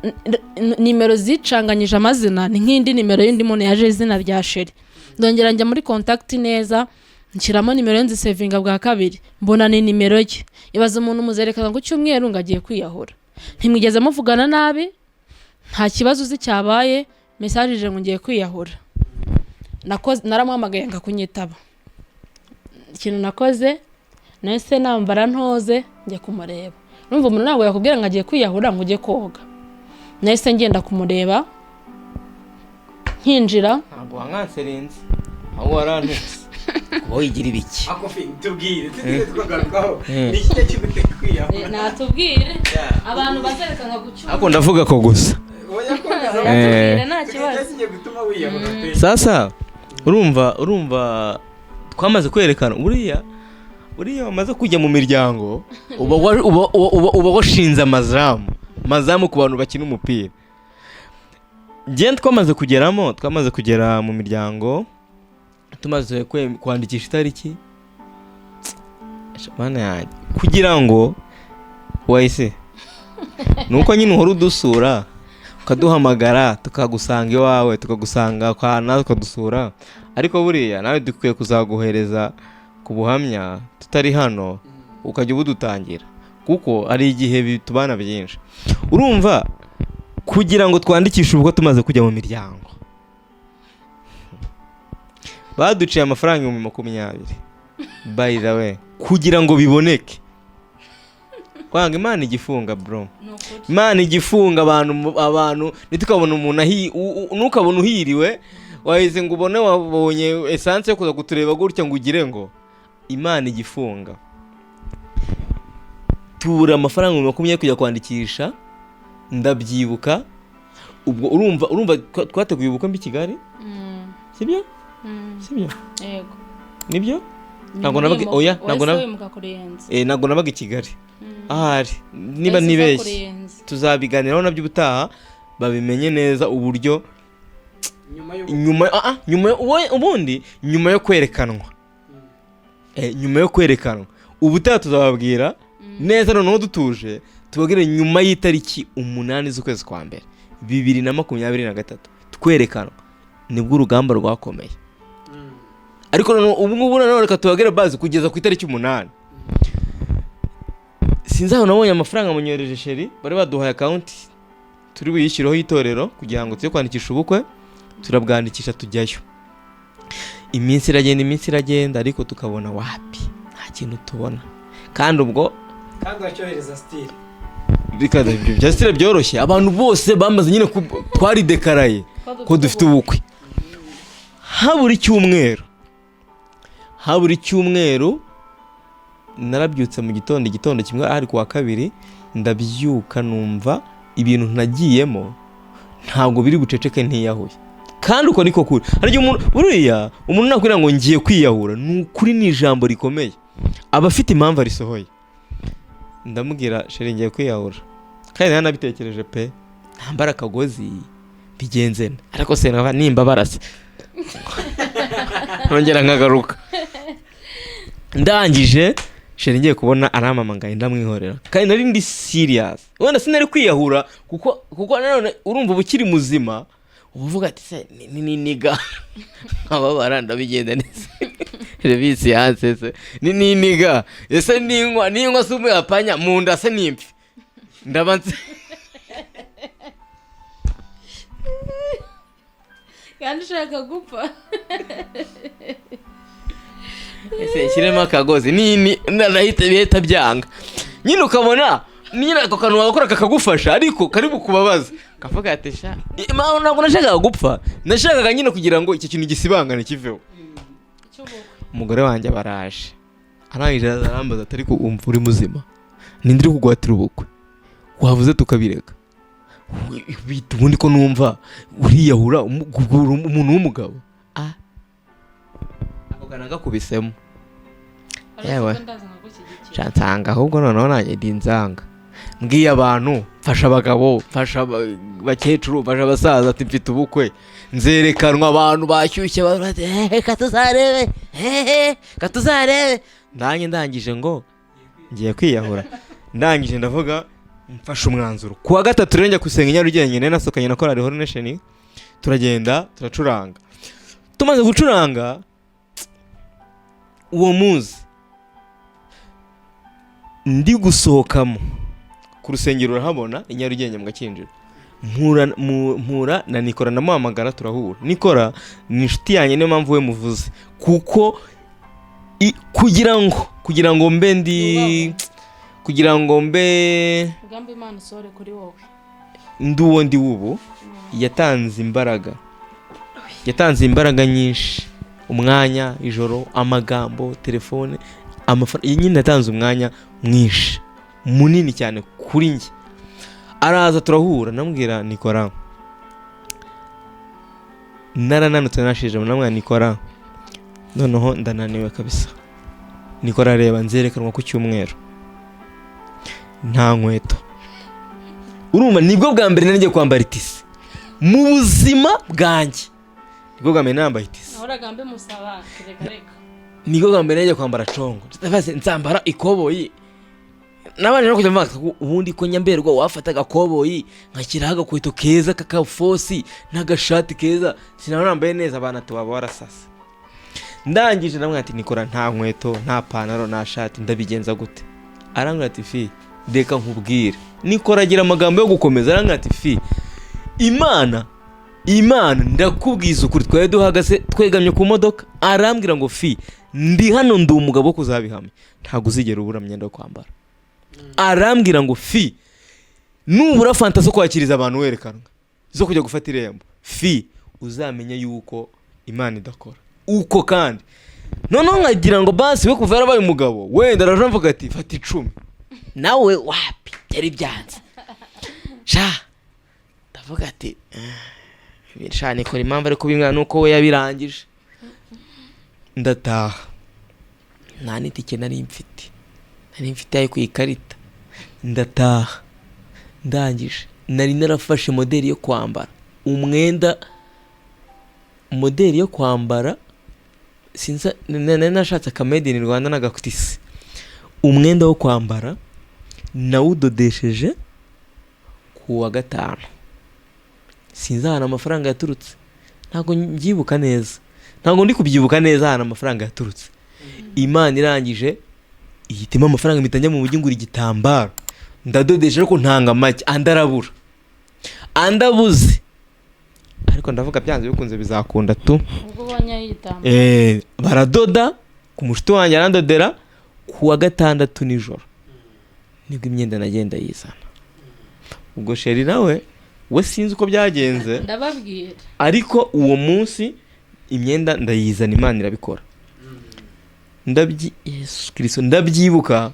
nimero zicanganyije amazina, ni nk'indi nimero y'undi muntu yaje izina rya chéri. Ndongera njya muri contact neza, nshyiramo nimero ye, nzisevinga bwa kabiri, mbona ni nimero ye. Ibaza umuntu muzerekana ku cyumweru ngo agiye kwiyahura, ntimwigeze muvugana nabi, nta kibazo uzi cyabaye, message ije ngo ngiye kwiyahura. Nakoze, naramuhamagaye nga kunyitaba. Ikintu nakoze, nahise nambara ntoze njya kumureba. Numva umuntu ntabwo yakubwira ngo agiye kwiyahura ngo ujye koga. Nahise ngenda kumureba, nkinjira. Ntabwo wankanserenze, ahubwo warantutse kuba wigira ibiki. Akofi, tubwire tutiriwe twagarukaho, ni iki kiguteye kwiyahura? Natubwire abantu bazerekana ku cyumweru. Ariko ndavuga ko gusa. Oya, komeza. Natubwire, nta kibazo. Kigiye gutuma wiyahura pe. Sasa urumva twamaze kwerekana, buriya wamaze kujya mu miryango uba washinze amazamu ku bantu bakina umupira. Njye twamaze kugeramo, twamaze kugera mu miryango, tumaze kwandikisha itariki. Mana yanjye, kugira ngo wahise nuko nyine uhora udusura, ukaduhamagara, tukagusanga iwawe, tukagusanga kwa nawe ukadusura, ariko buriya nawe dukwiye kuzaguhereza ku buhamya tutari hano, ukajya ubudutangira, kuko hari igihe bitubana byinshi. Urumva, kugira ngo twandikishe ubwo tumaze kujya mu miryango, baduciye amafaranga 20,000, by the way, kugira ngo biboneke. Kwanga Imana igifunga, bro. Imana igifunga abantu, ntitukabona umuntu ntukabona uhiriwe. Wahise ngo ubone wabonye essence yo kuza kutureba gutya ngo ugire ngo Imana igifunga. Tubura amafaranga 20,000 kujya kwandikisha. Ndabyibuka, ubwo urumva twateguye ubukwe mbi Kigali, sibyo? Sibyo? Yego. Nibyo, ntabwo nabaga, oya, ntabwo nabaga nabaga wimuka kurenza. Ntabwo nabaga i Kigali ahari, niba ntibeshye. Tuzabiganiraho nabyo ubutaha, babimenye neza uburyo. Nyuma y'ubu Nyuma, nyuma ubundi nyuma yo kwerekanwa, nyuma yo kwerekanwa, ubutaha tuzababwira neza noneho dutuje, tubabwire nyuma y'itariki 8 z'ukwezi kwa mbere 2023 twerekanwa, nibwo urugamba rwakomeye. Ariko noneho ubu ngubu noneho reka tubabwire bazi kugeza ku itariki 8. Sinzi aho nabonye amafaranga, munyohereje chéri, bari baduhaye account turi buyishyireho y'itorero kugira ngo tujye kwandikisha ubukwe. Turabwandikisha, tujyayo. Iminsi iragenda, iminsi iragenda, ariko tukabona wapi, nta kintu tubona. Kandi ubwo Kandi uracyohereza still. Reka ibyo bya still byoroshye, abantu bose bamaze nyine twaridekaraye ko dufite ubukwe. Habura icyumweru, habura icyumweru, narabyutse mu gitondo, igitondo kimwe ari ku wa kabiri, ndabyuka numva ibintu nagiyemo ntabwo biri buceceke ntiyahuye. Kandi uko niko kuri. Hari igihe umuntu, buriya umuntu nakwira ngo ngiye kwiyahura, ni ukuri, ni ijambo rikomeye, aba afite impamvu arisohoye. Ndamubwira: "Chéri, ngiye kwiyahura." Kandi nari nabitekereje pe, ntambara akagozi bigenze nte? Ariko se nkaba nimba barase nongera nkagaruka? Ndangije chéri ngiye kubona arampamagaye, ndamwihorera. Kandi nari ndi serious, wenda sinari kwiyahura kuko nanone urumva uba ukiri muzima, uba uvuga ati: "Se ni niniga nkababara ndabigenda neza revisi yanse se ni niniga ese ninywa se umuyapanya mu nda se nimpfe ndaba nse?" Kandi ushaka gupfa. Ese nshyiremo akagozi nini narahita bihita byanga nyine, ukabona nyine ako kantu wagakora kakagufasha ariko kari bukubabaza, kavuga ati: "Sha ntabwo nashakaga gupfa, nashakaga nyine kugira ngo icyo kintu gisibangane kiveho." Cy'ubukwe. Umugore wanjye baraje, arangije arambaza ati: "Ariko wumva uri muzima? Ninde uri kugwatira ubukwe? Wavuze tukabireka." Bita ubundi ko numva uriyahura umuntu w'umugabo. Ako kantu gakubisemo. Yewe. Ndaza nkagushyigikira. Sha nsanga ahubwo noneho nanjye ndi nzanga mbwiye abantu, mfasha abagabo, mfasha abakecuru, mfasha abasaza, ati mfite ubukwe nzerekanwa. Abantu bashyushye bati: "Hehe, katuzarebe, hehe, katuzarebe." Ndange ndangije ngo ngiye kwiyahura, ndangije ndavuga, mfashe umwanzuro. Ku wa gatatu rero njya gusenga i Nyarugenge, nari nasohokanye na korali Holy Nation, turagenda turacuranga. Tumaze gucuranga uwo munsi, ndi gusohokamo ku rusengero, urahabona i Nyarugenge mu Gakinjiro, mpura na Nikora, ndamuhamagara turahura. Nikora ni inshuti yanjye, niyo mpamvu we muvuze, kuko kugira ngo mbe ndi Yubahwe. kugira ngo mbe Umugambi Imana usohore kuri wowe. Ndi uwo ndi ubu, yatanze imbaraga, yatanze imbaraga nyinshi, umwanya, ijoro, amagambo, telefone, amafaranga, nyine yatanze umwanya mwinshi munini cyane kuri njye. Araza turahura, ndamubwira: "Nikora, narananutse, nashije." Ndamubwira: "Nikora, noneho ndananiwe kabisa. Nikora, reba, nzerekanwa ku cyumweru nta nkweto." Urumva nibwo bwa mbere nari ngiye kwambara itisi mu buzima bwanjye, nibwo bwa mbere nambaye itisi. Nahoraga mbimusaba, reka reka. Nibwo bwa mbere ngiye kwambara congo. Ndabaze nzambara ikoboyi, nabanje no kujya mvuga ko ubundi ko nyamberwa wafata agakoboyi nkashyiraho agakweto keza k'akafosi n'agashati keza, sinaba nambaye neza, abana tubaba warasasa. Ndangije ndamubwira ati: "Nikora, nta nkweto, nta pantaro, nta shati, ndabigenza gute?" Arambwira ati: "Fi, reka nkubwire." Nikora agira amagambo yo gukomeza. Arambwira ati: "Fi, Imana ndakubwiza ukuri." Twari duhagaze twegamye ku modoka, arambwira ngo: "Fi, ndi hano, ndi umugabo wo kuzabihamya, ntabwo uzigera ubura myenda yo kwambara." Arambwira ngo: "Fi, nubura fanta zo kwakiriza abantu werekanwa, zo kujya gufata irembo, fi." Uzamenye yuko Imana idakora uko. Kandi noneho nkagira ngo basi we kuva yarabaye umugabo, wenda araje mvuga ati fata 10, nawe wapi, byari byanze. Sha, ndavuga ati: "Eh, sha, nikora impamvu ariko bimwana nuko we yabirangije." Ndataha, nta n'itike nari mfite, nari mfite ayo ku ikarita. Ndataha, ndangije nari narafashe moderi yo kwambara umwenda, moderi yo kwambara sinza, nari nashatse aka made in Rwanda n'agakutisi. Umwenda wo kwambara nawudodesheje ku wa gatanu. Sinzi ahantu amafaranga yaturutse, ntabwo mbyibuka neza, ntabwo ndi kubyibuka neza ahantu amafaranga yaturutse. Imana irangije ihitamo amafaranga, mpita njya mu mujyi ngura igitambaro, ndadodesha, ariko ntanga make, andi arabura, andi abuze. Ariko ndavuga byanze bikunze bizakunda tu. Ubwo ubonye igitambaro? Baradoda ku mushuti wanjye, arandodera. Ku wa gatandatu nijoro nibwo imyenda nagenda yizana. Ubwo chéri nawe we sinzi uko byagenze. Ndababwira. Ariko uwo munsi imyenda ndayizana, Imana irabikora. Ndabyi Yesu Kirisito, ndabyibuka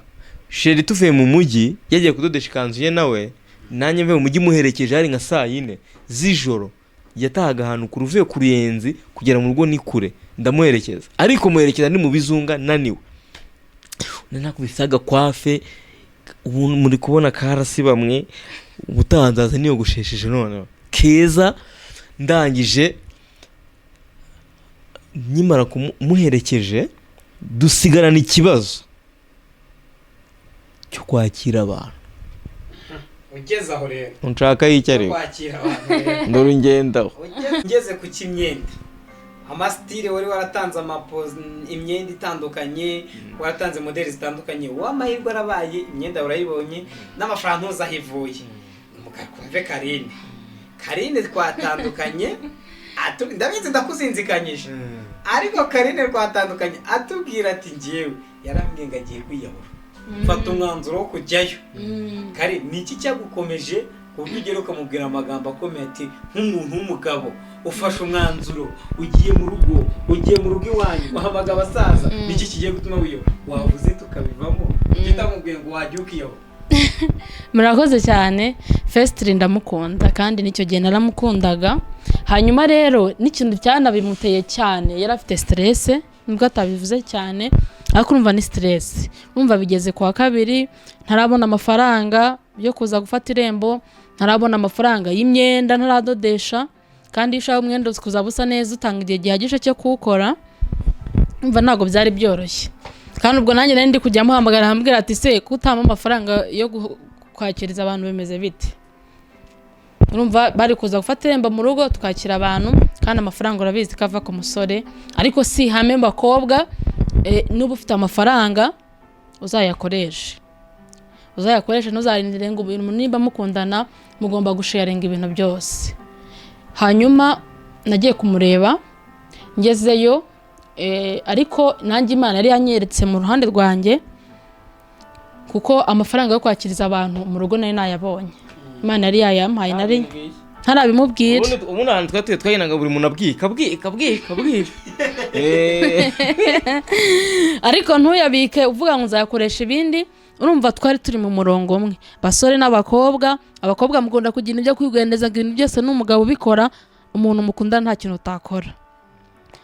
chéri tuvuye mu mujyi yagiye kudodesha ikanzu ye nawe, nanjye mvuye mu mujyi muherekeje, hari nka saa 4 z'ijoro. Yatahaga ahantu kure, uvuye ku Ruyenzi kugera mu rugo ni kure. Ndamuherekeza, ariko muherekeza ndi mu bizunga, naniwe, nakubise agakwafe. Ubu muri kubona karasi bamwe, ubutaha nzaza niyogoshesheje noneho keza. Ndangije nkimara kumuherekeje, dusigarana ikibazo cyo kwakira abantu. Ugeze aho rero. Nshaka y'icyo ariko. Kwakira abantu rero. Ndore ngendaho. Ugeze ku cy'imyenda, amasitire wari waratanze, amapozi, imyenda itandukanye waratanze, modeli zitandukanye, uw'amahirwe arabaye, imyenda urayibonye n'amafaranga ntuzi aho ivuye. Mukakumve Karine, Karine twatandukanye ndabizi ndakuzinzikanyije, ariko Karine twatandukanye atubwira ati ngewe yarambwiye ngo agiye kwiyahura, fata umwanzuro wo kujyayo. Kare, ni iki cyagukomeje ku buryo ugera ukamubwira amagambo akomeye ati nk'umuntu w'umugabo ufashe umwanzuro, ugiye mu rugo, ugiye mu rugo iwanyu, wahamagara abasaza, ni iki kigiye gutuma wiyahura? Wavuze tukabivamo, utamubwiye ngo wajya ukiyahura. Murakoze cyane. Firstly, ndamukunda kandi n'icyo gihe naramukundaga. Hanyuma rero n'ikintu cyanabimuteye cyane, yari afite stress, nubwo atabivuze cyane, ariko urumva ni stress. Urumva bigeze ku wa kabiri ntarabona amafaranga yo kuza gufata irembo, ntarabona amafaranga y'imyenda, ntaradodesha. Kandi iyo ushaka umwenda kuzaba usa neza, utanga igihe gihagije cyo kuwukora. Umva, ntabwo byari byoroshye. Kandi ubwo nanjye nari ndi kujya muhamagara, ambwira ati se kutampa amafaranga yo kwakiriza abantu bimeze bite? Urumva bari kuza gufata irembo mu rugo, tukakira abantu, kandi amafaranga urabizi ko ava ku musore. Ariko si ihame, bakobwa, nuba ufite amafaranga uzayakoreshe, uzayakoreshe, ntuzarindire ngo ibintu. Nimba mukundana mugomba gusharinga ibintu byose. Hanyuma nagiye kumureba, ngezeyo, ariko nanjye Imana yari yanyeretse mu ruhande rwanjye, kuko amafaranga yo kwakiriza abantu mu rugo nari nayabonye, Imana yari yayampaye, nari ntarabimubwira. Ubundi ahantu twatuye twagendaga buri muntu abwika, abwika, abwika, abwika. Ariko ntuyabike uvuga ngo nzayakoresha ibindi. Urumva twari turi mu murongo umwe, basore n'abakobwa. Abakobwa mukunda kugira ibyo kwigendeza, ngo ibintu byose ni umugabo ubikora. Umuntu mukunda nta kintu utakora.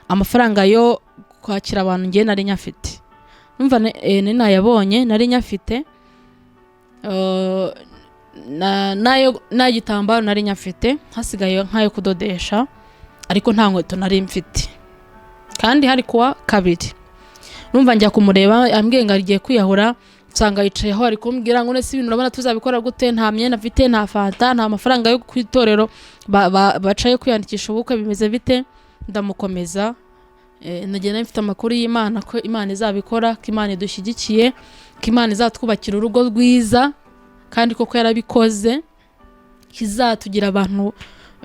Amafaranga yo kwakira abantu ngewe nari nyafite. Numva nari nayabonye, nari nyafite. Nayo n'igitambaro nari nyafite, hasigaye nk'ayo kudodesha, ariko nta nkweto nari mfite, kandi hari kuwa kabiri. Numva njya kumureba, ambwiye ngo agiye kwiyahura, nsanga yicayeho ari kumbwira ngo nese ibintu urabona tuzabikora gute? Nta myenda mfite, nta fanta, nta mafaranga yo ku itorero bacaye kwiyandikisha ubukwe, bimeze bite? Ndamukomeza. Nagenda mfite amakuru y'Imana ko Imana izabikora, ko Imana idushyigikiye, ko Imana izatwubakira urugo rwiza, kandi koko yarabikoze, kizatugira abantu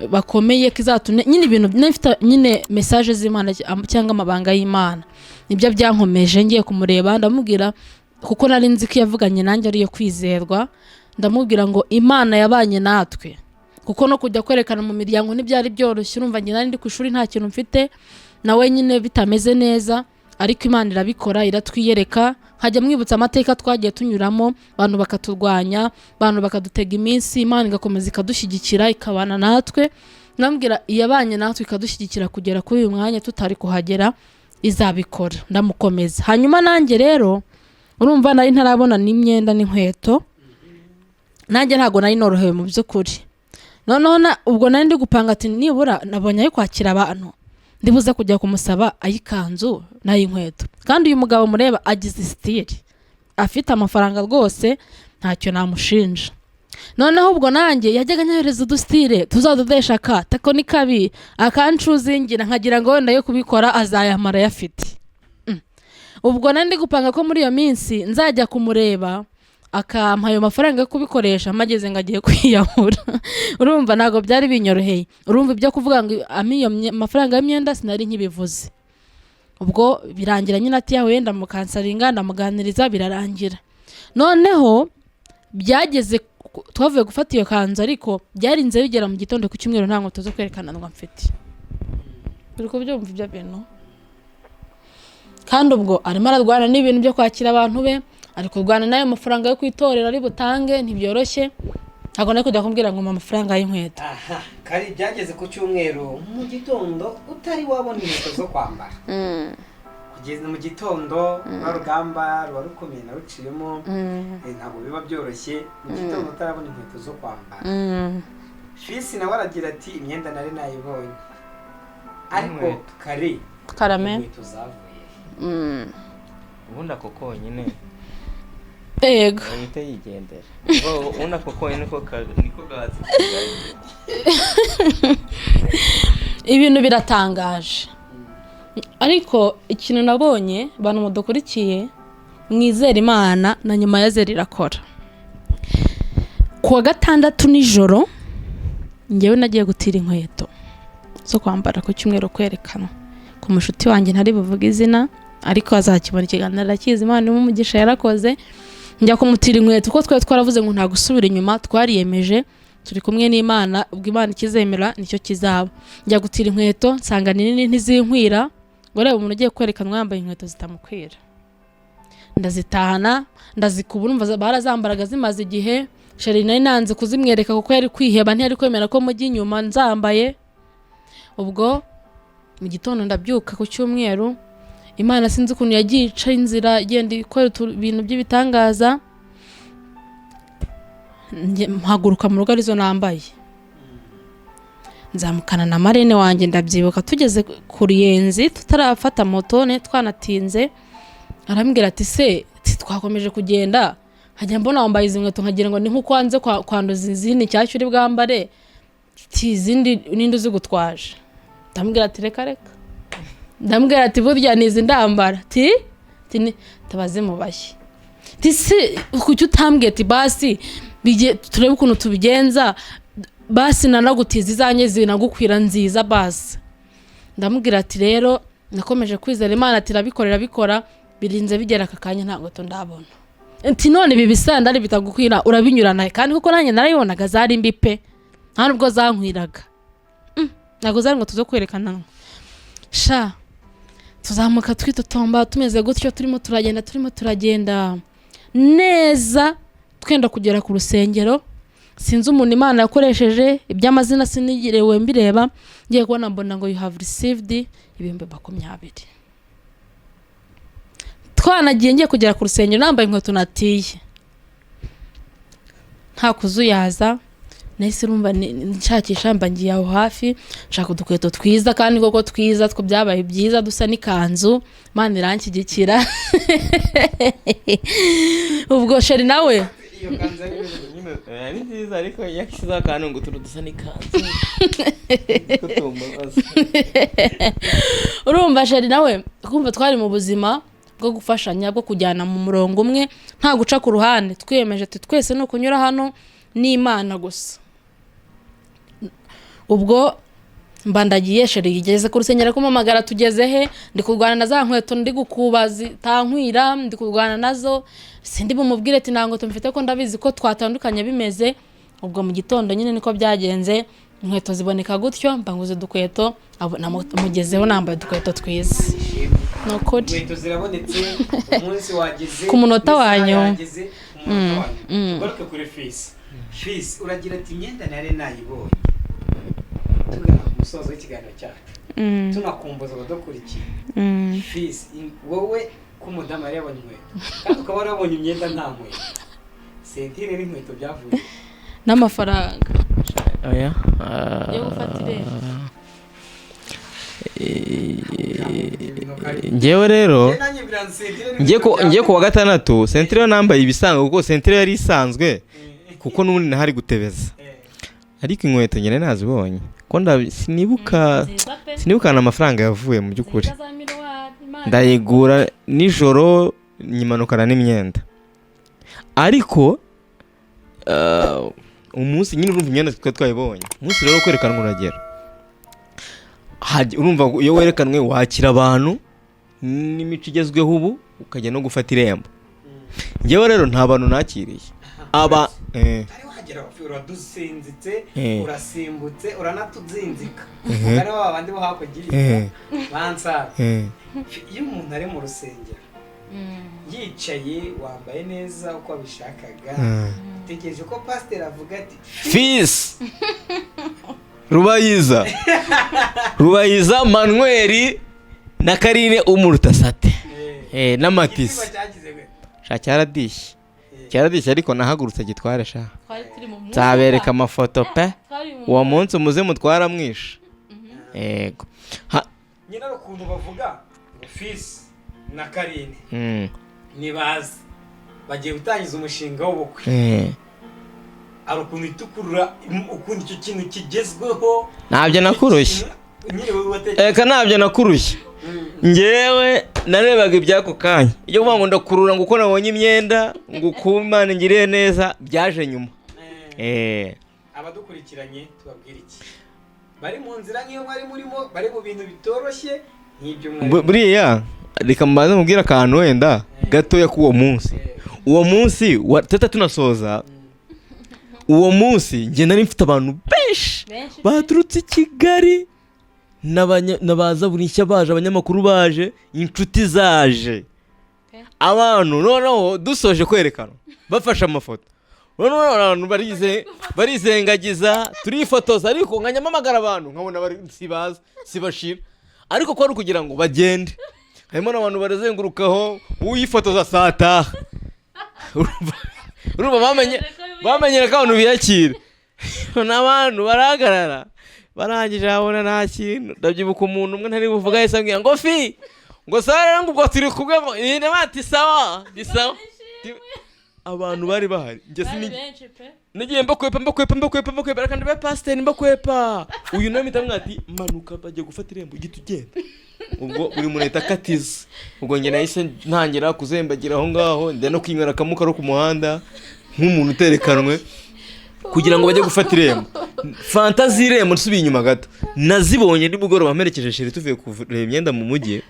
bakomeye, kizatune nyine ibintu nafite nyine message z'Imana cyangwa amabanga y'Imana. Nibyo byankomeje. Ngiye kumureba, ndamubwira, kuko nari nzi ko yavuganye nanjye ariyo kwizerwa, ndamubwira ngo Imana yabanye natwe. Kuko no kujya kwerekana mu miryango ntibyari byoroshye. Urumva njye nari ndi ku ishuri, nta kintu mfite, nawe nyine bitameze neza, ariko Imana irabikora, iratwiyereka. Nkajya mwibutsa amateka twagiye tunyuramo, abantu bakaturwanya, abantu bakadutega iminsi, Imana igakomeza ikadushyigikira, ikabana natwe. Ndamubwira iyabanye natwe ikadushyigikira kugera kuri uyu mwanya tutari kuhagera, izabikora. Ndamukomeza. Hanyuma nanjye rero, urumva nari ntarabona n'imyenda n'inkweto, nanjye ntabwo nari norohewe mu by'ukuri. Noneho ubwo nari ndi gupanga ati nibura nabonye ayo kwakira abantu, ndibuze kujya kumusaba ay'ikanzu n'ay'inkweto. Kandi uyu mugabo mureba agize style, afite amafaranga rwose, ntacyo namushinja. Noneho ubwo nanjye yajyaga anyohereza udustyle tuzadodesha, aka tako ni kabi, akancuzingira, nkagira ngo wenda yo kubikora azayamara ayafite. Ubwo nari ndi gupanga ko muri iyo minsi nzajya kumureba akampa ayo mafaranga yo kubikoresha, mpageze ngo agiye kwiyahura. Urumva ntabwo byari binyoroheye. Urumva ibyo kuvuga ngo ampe iyo mafaranga y'imyenda sinari nkibivuze. Ubwo birangira nyine ati yawe, ndamukansaringa, ndamuganiriza, birarangira. Noneho byageze twavuye gufata iyo kanzu, ariko byarinze bigera mu gitondo ku cyumweru nta nkweto zo kwerekananwa mfite. Uri kubyumva ibyo bintu? Kandi ubwo arimo ararwana n'ibintu byo kwakira abantu be, ari kurwana n'ayo mafaranga yo kwitorera ari butange, ntibyoroshye. Ntabwo nari kujya kumbwira ngo mpa amafaranga y'inkweto. Aha kari byageze ku cyumweru mu gitondo utari wabona inkweto zo kwambara, kugeza mu gitondo rwa rugamba ruba rukomeye naruciyemo, ntabwo biba byoroshye mu gitondo utarabona inkweto zo kwambara. Fisi nawe aragira ati imyenda nari nayibonye, ariko Inkweto. Kare. Karame. Inkweto zavuye he? Ubundi ako konyine Yego. ahita yigendera. Ubundi ako konyine niko gahatse. Ibintu biratangaje, ariko ikintu nabonye, abantu mudukurikiye, mwizere Imana na nyuma ya zero irakora. Ku wa gatandatu nijoro ngewe nagiye gutira inkweto zo kwambara ku cyumweru kwerekanwa ku mushuti wanjye, ntari buvuge izina ariko azakibona ikiganiro arakizi. Imana umugisha, yarakoze. Njya kumutira inkweto kuko twari twaravuze ngo nta gusubira inyuma, twariyemeje, turi kumwe n'Imana, ubwo Imana ikizemera nicyo kizaba. Njya gutira inkweto nsanga ni nini, ntizinkwira. Ngo reba umuntu ugiye kwerekanwa yambaye inkweto zitamukwira! Ndazitahana, ndazikuba. Urumva barazambaraga zimaze igihe. Chéri nari nanze kuzimwereka kuko yari kwiheba, ntiyari kwemera ko mujya inyuma nzambaye. Ubwo mu gitondo ndabyuka ku cyumweru, Imana sinzi ukuntu yagiye ica inzira, igenda ikora ibintu by'ibitangaza. Mpaguruka mu rugo arizo nambaye, nzamukana na marraine wanjye. Ndabyibuka tugeze ku Ruyenzi tutarafata moto ne twanatinze, arambwira ati se ati twakomeje kugenda nkajya mbona wambaye izi nkweto, nkagira ngo ni nk'uko wanze kwanduza izindi nshyashya uri bwambare, ati izindi ninde uzigutwaje? Ndamubwira ati reka reka. Ndamubwira ati burya ni izi ndambara, ti ni tabazimubaye. Ti se kuki utambwiye? Ati basi turebe ukuntu tubigenza, basi nanagutiza izanjye zinagukwira nziza basi. Ndamubwira ati rero nakomeje kwizera Imana, ati irabikorera, bikora, birinze bigera aka kanya ntabwo ndabona. Ati none ibi bisandari bitagukwira urabinyurana? Kandi kuko nanjye narayibonaga zari mbi pe, nta nubwo zankwiraga. Ntabwo zari inkweto zo kwerekana sha. Tuzamuka twitotomba tumeze gutyo, turimo turagenda, turimo turagenda neza, twenda kugera ku rusengero. Sinzi umuntu Imana yakoresheje, iby'amazina sinigirewe mbireba, ngiye kubona mbona ngo "You have received 20,000." Twanagiye, ngiye kugera ku rusengero nambaye inkweto natiye, nta kuzuyaza. Nahise numva nshakisha, mba ngiye aho hafi nshaka udukweto twiza, kandi koko twiza two byabaye byiza, dusa n'ikanzu. Imana iranshyigikira. Ubwo chéri nawe Iyo kanzu ari Nyine ari nziza, ariko yashyizeho akantu ngo utuntu dusa n'ikanzu ko tumbabaza. Urumva chéri nawe kumva twari mu buzima bwo gufashanya, bwo kujyana mu murongo umwe, nta guca ku ruhande. Twiyemeje ati twese ni ukunyura hano n'Imana gusa. Ubwo mba ndagiye, chéri igeze ku rusengero kumpamagara, tugeze he? Ndi kurwana na za nkweto, ndi gukuba zitankwira, ndi kurwana nazo. Sindi bumubwire ati nta nkweto mfite, ko ndabizi ko twatandukanye bimeze. Ubwo mu gitondo nyine niko byagenze, inkweto ziboneka gutyo, mbanguze udukweto, mugezeho nambaye udukweto twiza. Ni ukuri. Inkweto zirabonetse, umunsi wageze. Ku munota wa Isaha nyuma. yageze, ku munota wa nyuma. Tugaruke kuri Fisi. Fisi, uragira ati imyenda nari nayibonye. Tugana ku musozo w'ikiganiro cyacu, tunakumbuza abadukurikiye. Fisi, wowe ko umudamu yari yabonye inkweto kandi ukaba warabonye imyenda nta nkweto, ceinture n'inkweto byavuye? N'amafaranga Oya. yo gufata irembo. Njyewe rero Nanjye bwira ceinture. Ngiye ku wa gatandatu, ceinture yo nambaye ibisanzwe kuko ceinture yari isanzwe, kuko n'ubundi nahari gutebeza. Ariko inkweto njye nari nazibonye ko sinibuka. Nziza pe. Sinibuka amafaranga yavuye mu by'ukuri. Nziza za miruwari, Imana. Ndayigura nijoro, nyimanukana n'imyenda. Ariko umunsi nyine, urumva imyenda twari twayibonye, umunsi rero wo kwerekanwa uragera. Urumva iyo werekanwe wakira abantu n'imico igezweho ubu, ukajya no gufata irembo. Njyewe rero nta bantu nakiriye aba Utari wagera, uradusinzitse. Urasimbutse, uranatuzinzika. Ari wa bandi bo hakurya iriya bansabe. Iyo umuntu ari mu rusengero yicaye, wambaye neza uko wabishakaga, utegereje ko pasiteri avuga ati: Fisi Rubayiza, Rubayiza Manuel na Karine Umurutasate n'amatisi. Igitsina cyagize gute? Sha, cyaradishye, cyaradishye, ariko nahagurutse gitware sha. Twari turi mu mwuka. Nzabereka amafoto pe. Twari mu Uwo munsi umuze mutwara mwishe, yego. Nyine ari ukuntu bavuga ngo Fisi na Karine nibaze bagiye gutangiza umushinga w'ubukwe. Hari ukuntu itukurura, ukuntu icyo kintu kigezweho. Ntabyo nakurushye. Nyine wowe watekereje. Eka, ntabyo nakurushye. Njyewe narebaga iby'ako kanya. Ibyo kuvuga ngo ndakurura ngo uko nabonye imyenda, ngo uko Imana ingiriye neza, byaje nyuma. Abadukurikiranye tubabwira iki bari mu nzira nk'iyo mwari murimo, bari mu bintu bitoroshye nk'ibyo mwari? Buriya reka mbanze mubwire akantu wenda gatoya k'uwo munsi. Uwo munsi teta tunasoza uwo munsi, njye nari mfite abantu benshi benshi baturutse i Kigali n'abaza buri nshya baje, abanyamakuru baje, inshuti zaje, abantu. Noneho dusoje kwerekana, bafashe amafoto, noneho abantu barizengagiza, turifotoza, ariko nkanyamamagara abantu nkabona bari sibaza sibashira, ariko ko ari ukugira ngo bagende. Harimo n'abantu barazengurukaho, uyifotoza saa taha. Urumva bamenyera ko abantu biyakira, n'abantu barahagarara, barangije babona nta kintu. Ndabyibuka umuntu umwe ntari buvuga yahise ambwira ngo: "Fi, ngo sawa rero, ngo ubwo turi kumwe," ngo iyi nawe ati: "Sawa, ni sawa." Abantu bari bahari, njye Bari sini benshi pe. Nagiye mbakwepa, mbakwepa, mbakwepa, mbakwepa, reka ndabe pasiteri mbakwepa. Uyu nawe mpita mwati: "Manuka, bagiye gufata irembo, uhita ugenda." Ubwo buri muntu ahita akatiza. Ubwo njye nahise ntangira kuzembagira aho ngaho, njya no kwinywera akamuka ku muhanda nk'umuntu uterekanwe kugira ngo bajye gufata irembo. Fanta z'irembo, nsubiye inyuma gato, nazibonye nimugoroba mperekeje chérie tuvuye kureba imyenda mu mujyi.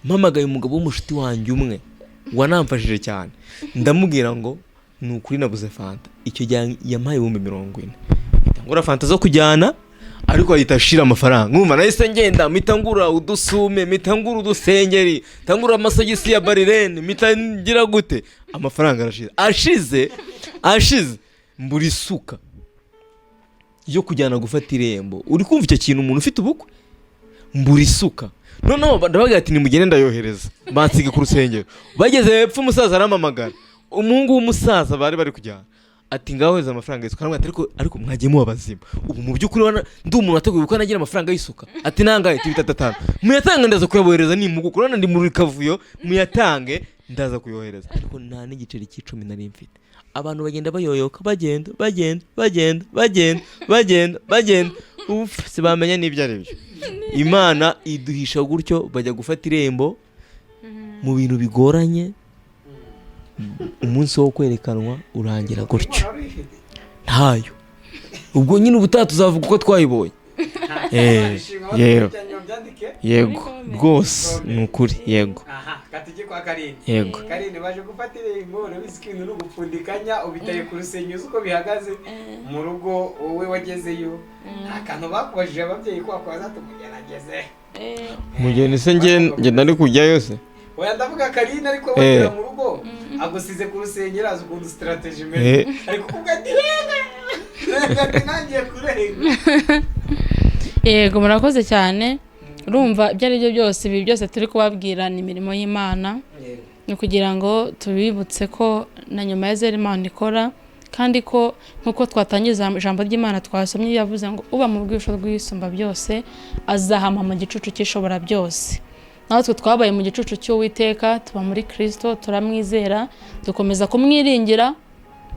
Mpamagaye umugabo w'umushuti wanjye umwe wanamfashije cyane, ndamubwira ngo ni ukuri nabuze fanta. Icyo gihe yampaye 40,000, mpita ngura fanta zo kujyana, ariko ahita ashira amafaranga. Nkumva nahise ngenda, mpita ngura udusume, mpita ngura udusengeri, mpita ngura amasogisi ya barirene, mpita ngira gute, amafaranga arashize, ashize, ashize, mbura isuka yo kujyana gufata irembo. Uri kumva icyo kintu, umuntu ufite ubukwe, mbura isuka. Noneho ndabaga ati: "Nimugende, ndayohereza." Bansiga ku rusengero. Bageze hepfo, umusaza arampamagara, umuhungu w'umusaza bari bari kujyana, ati: "Ngaho heza amafaranga y'isuka." Aramubwira ati: Ariko mwagiye muba bazima ubu? Mu by'ukuri ndi umuntu wateguye ubukwe nagira amafaranga y'isuka?" Ati: "Nangahe?" Ati: "Bitatu atanu." "Muyatange, ndaza kuyabohereza nimuguka. Urabona ndi muri kavuyo, muyatange ndaza kuyohereza." Ariko nta n'igiceri cy'icumi nari mfite. Abantu bagenda bayoyoka, bagenda, bagenda, bagenda, bagenda, bagenda, bagenda. Uf, sibamenya n'ibyo ari byo. Imana iduhisha gutyo, bajya gufata irembo mu bintu bigoranye. Umunsi wo kwerekanwa urangira gutyo. Wari uyifite? Ntayo. Ubwo nyine ubutaha tuzavuga uko twayibonye. Imana ishimwe, Yewe. abadukurikiranye. Babyandike. Yego rwose, ni ukuri, yego. Aha katujye kwa Karine. Yego. Karine, baje gufata irembo, urabizi ko ibintu ni ugupfundikanya, ubitaye ku rusenge, uzi uko bihagaze mu rugo. Wowe wagezeyo, nta kantu bakubajije ababyeyi ko wakoza tumugerageze? Umugeni se nge nari kujyayo se? Oya, ndavuga Karine, ariko bagera mu rugo agusize ku rusengero, azi ukuntu strategy imeze, ariko kuvuga ati renga renga, ati nangiye kurenga. Yego, murakoze cyane. Urumva, ibyo ari byo byose, ibi byose turi kubabwira ni imirimo y'Imana, ni ukugira ngo tubibutse ko na nyuma ya zero Imana ikora, kandi ko nk'uko twatangiza ijambo ry'Imana twasomye, yavuze ngo uba mu bwisho bw'Isumba byose azahama mu gicucu cy'Ishobora byose. Natwe twabaye mu gicucu cy'Uwiteka, tuba muri Kirisito, turamwizera, dukomeza kumwiringira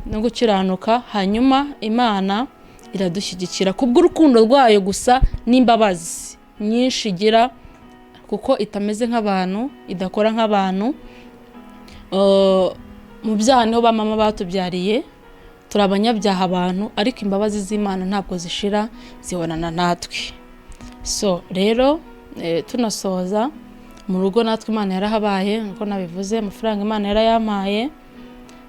no gukiranuka, hanyuma Imana iradushyigikira kubw'urukundo rwayo gusa n'imbabazi nyinshi igira, kuko itameze nk'abantu, idakora nk'abantu. Mu byaha niho ba mama batubyariye, turi abanyabyaha abantu, ariko imbabazi z'Imana ntabwo zishira, zibonana natwe. So rero, tunasoza, mu rugo natwe Imana yarahabaye nkuko nabivuze. Amafaranga Imana yarayampaye,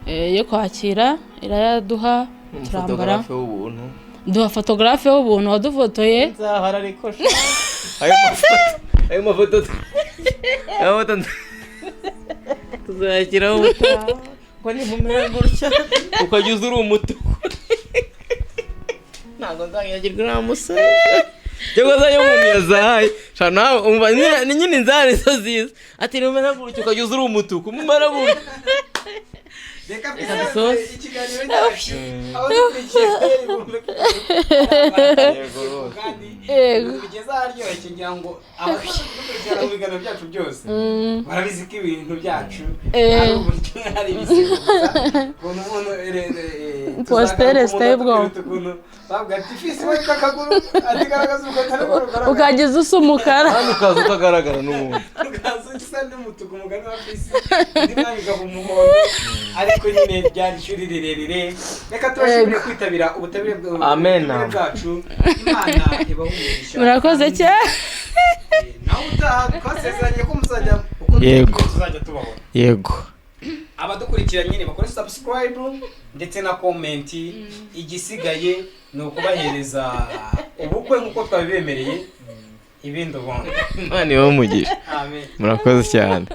yo kwakira irayaduha, turambara. Photographe w'ubuntu. Duha photographe w'ubuntu wadufotoye. Nzahara ariko sha, ayo mafoto tuzayashyiraho ubutaha, ngo nimumera gutya ukajya uza uri umutuku, ntabwo nzanyagirwa uriya musore cyangwa se iyo umuntu yazahaye sha nawe umva ni nyine inzara nizo ziza, ati numera gutya ukajya uza uri umutuku, mumera gutya. Reka Reka dusoze dusoze. ikiganiro cyacu, aho dukurikiye kandi bigeze aharyoshye. Ngira ngo abadukurikirana mu biganiro byacu byose barabizi ko ibintu byacu ari uburyo hari ibisigo gusa, ukuntu umuntu Postere tuzagaruka ziteye umuntu ubwoba. atubwira ukuntu bavuga ati fisi we akaguru, ati garagaza uko atari rugaragara. Ukageza usa umukara. Kandi ukaza utagaragara n'ubundi. Ukaza usa n'umutuku, umugani wa fisi, undi mwanya ukaba umuhondo, ariko nyine byari ishuri rirerire. Reka tubashimire kwitabira ubutabire Amen. ubutabire bwacu. Imana ibahe umugisha. Murakoze cyane. Nawe utaha, twasezeranye ko muzajya uko Yego. tuzajya tubabona. Yego. Abadukurikira nyine bakore subscribe ndetse na comment. Igisigaye ni ukubahereza ubukwe nk'uko twabibemereye, ibindi ubundi. Imana ibahe umugisha. Amen. Murakoze cyane.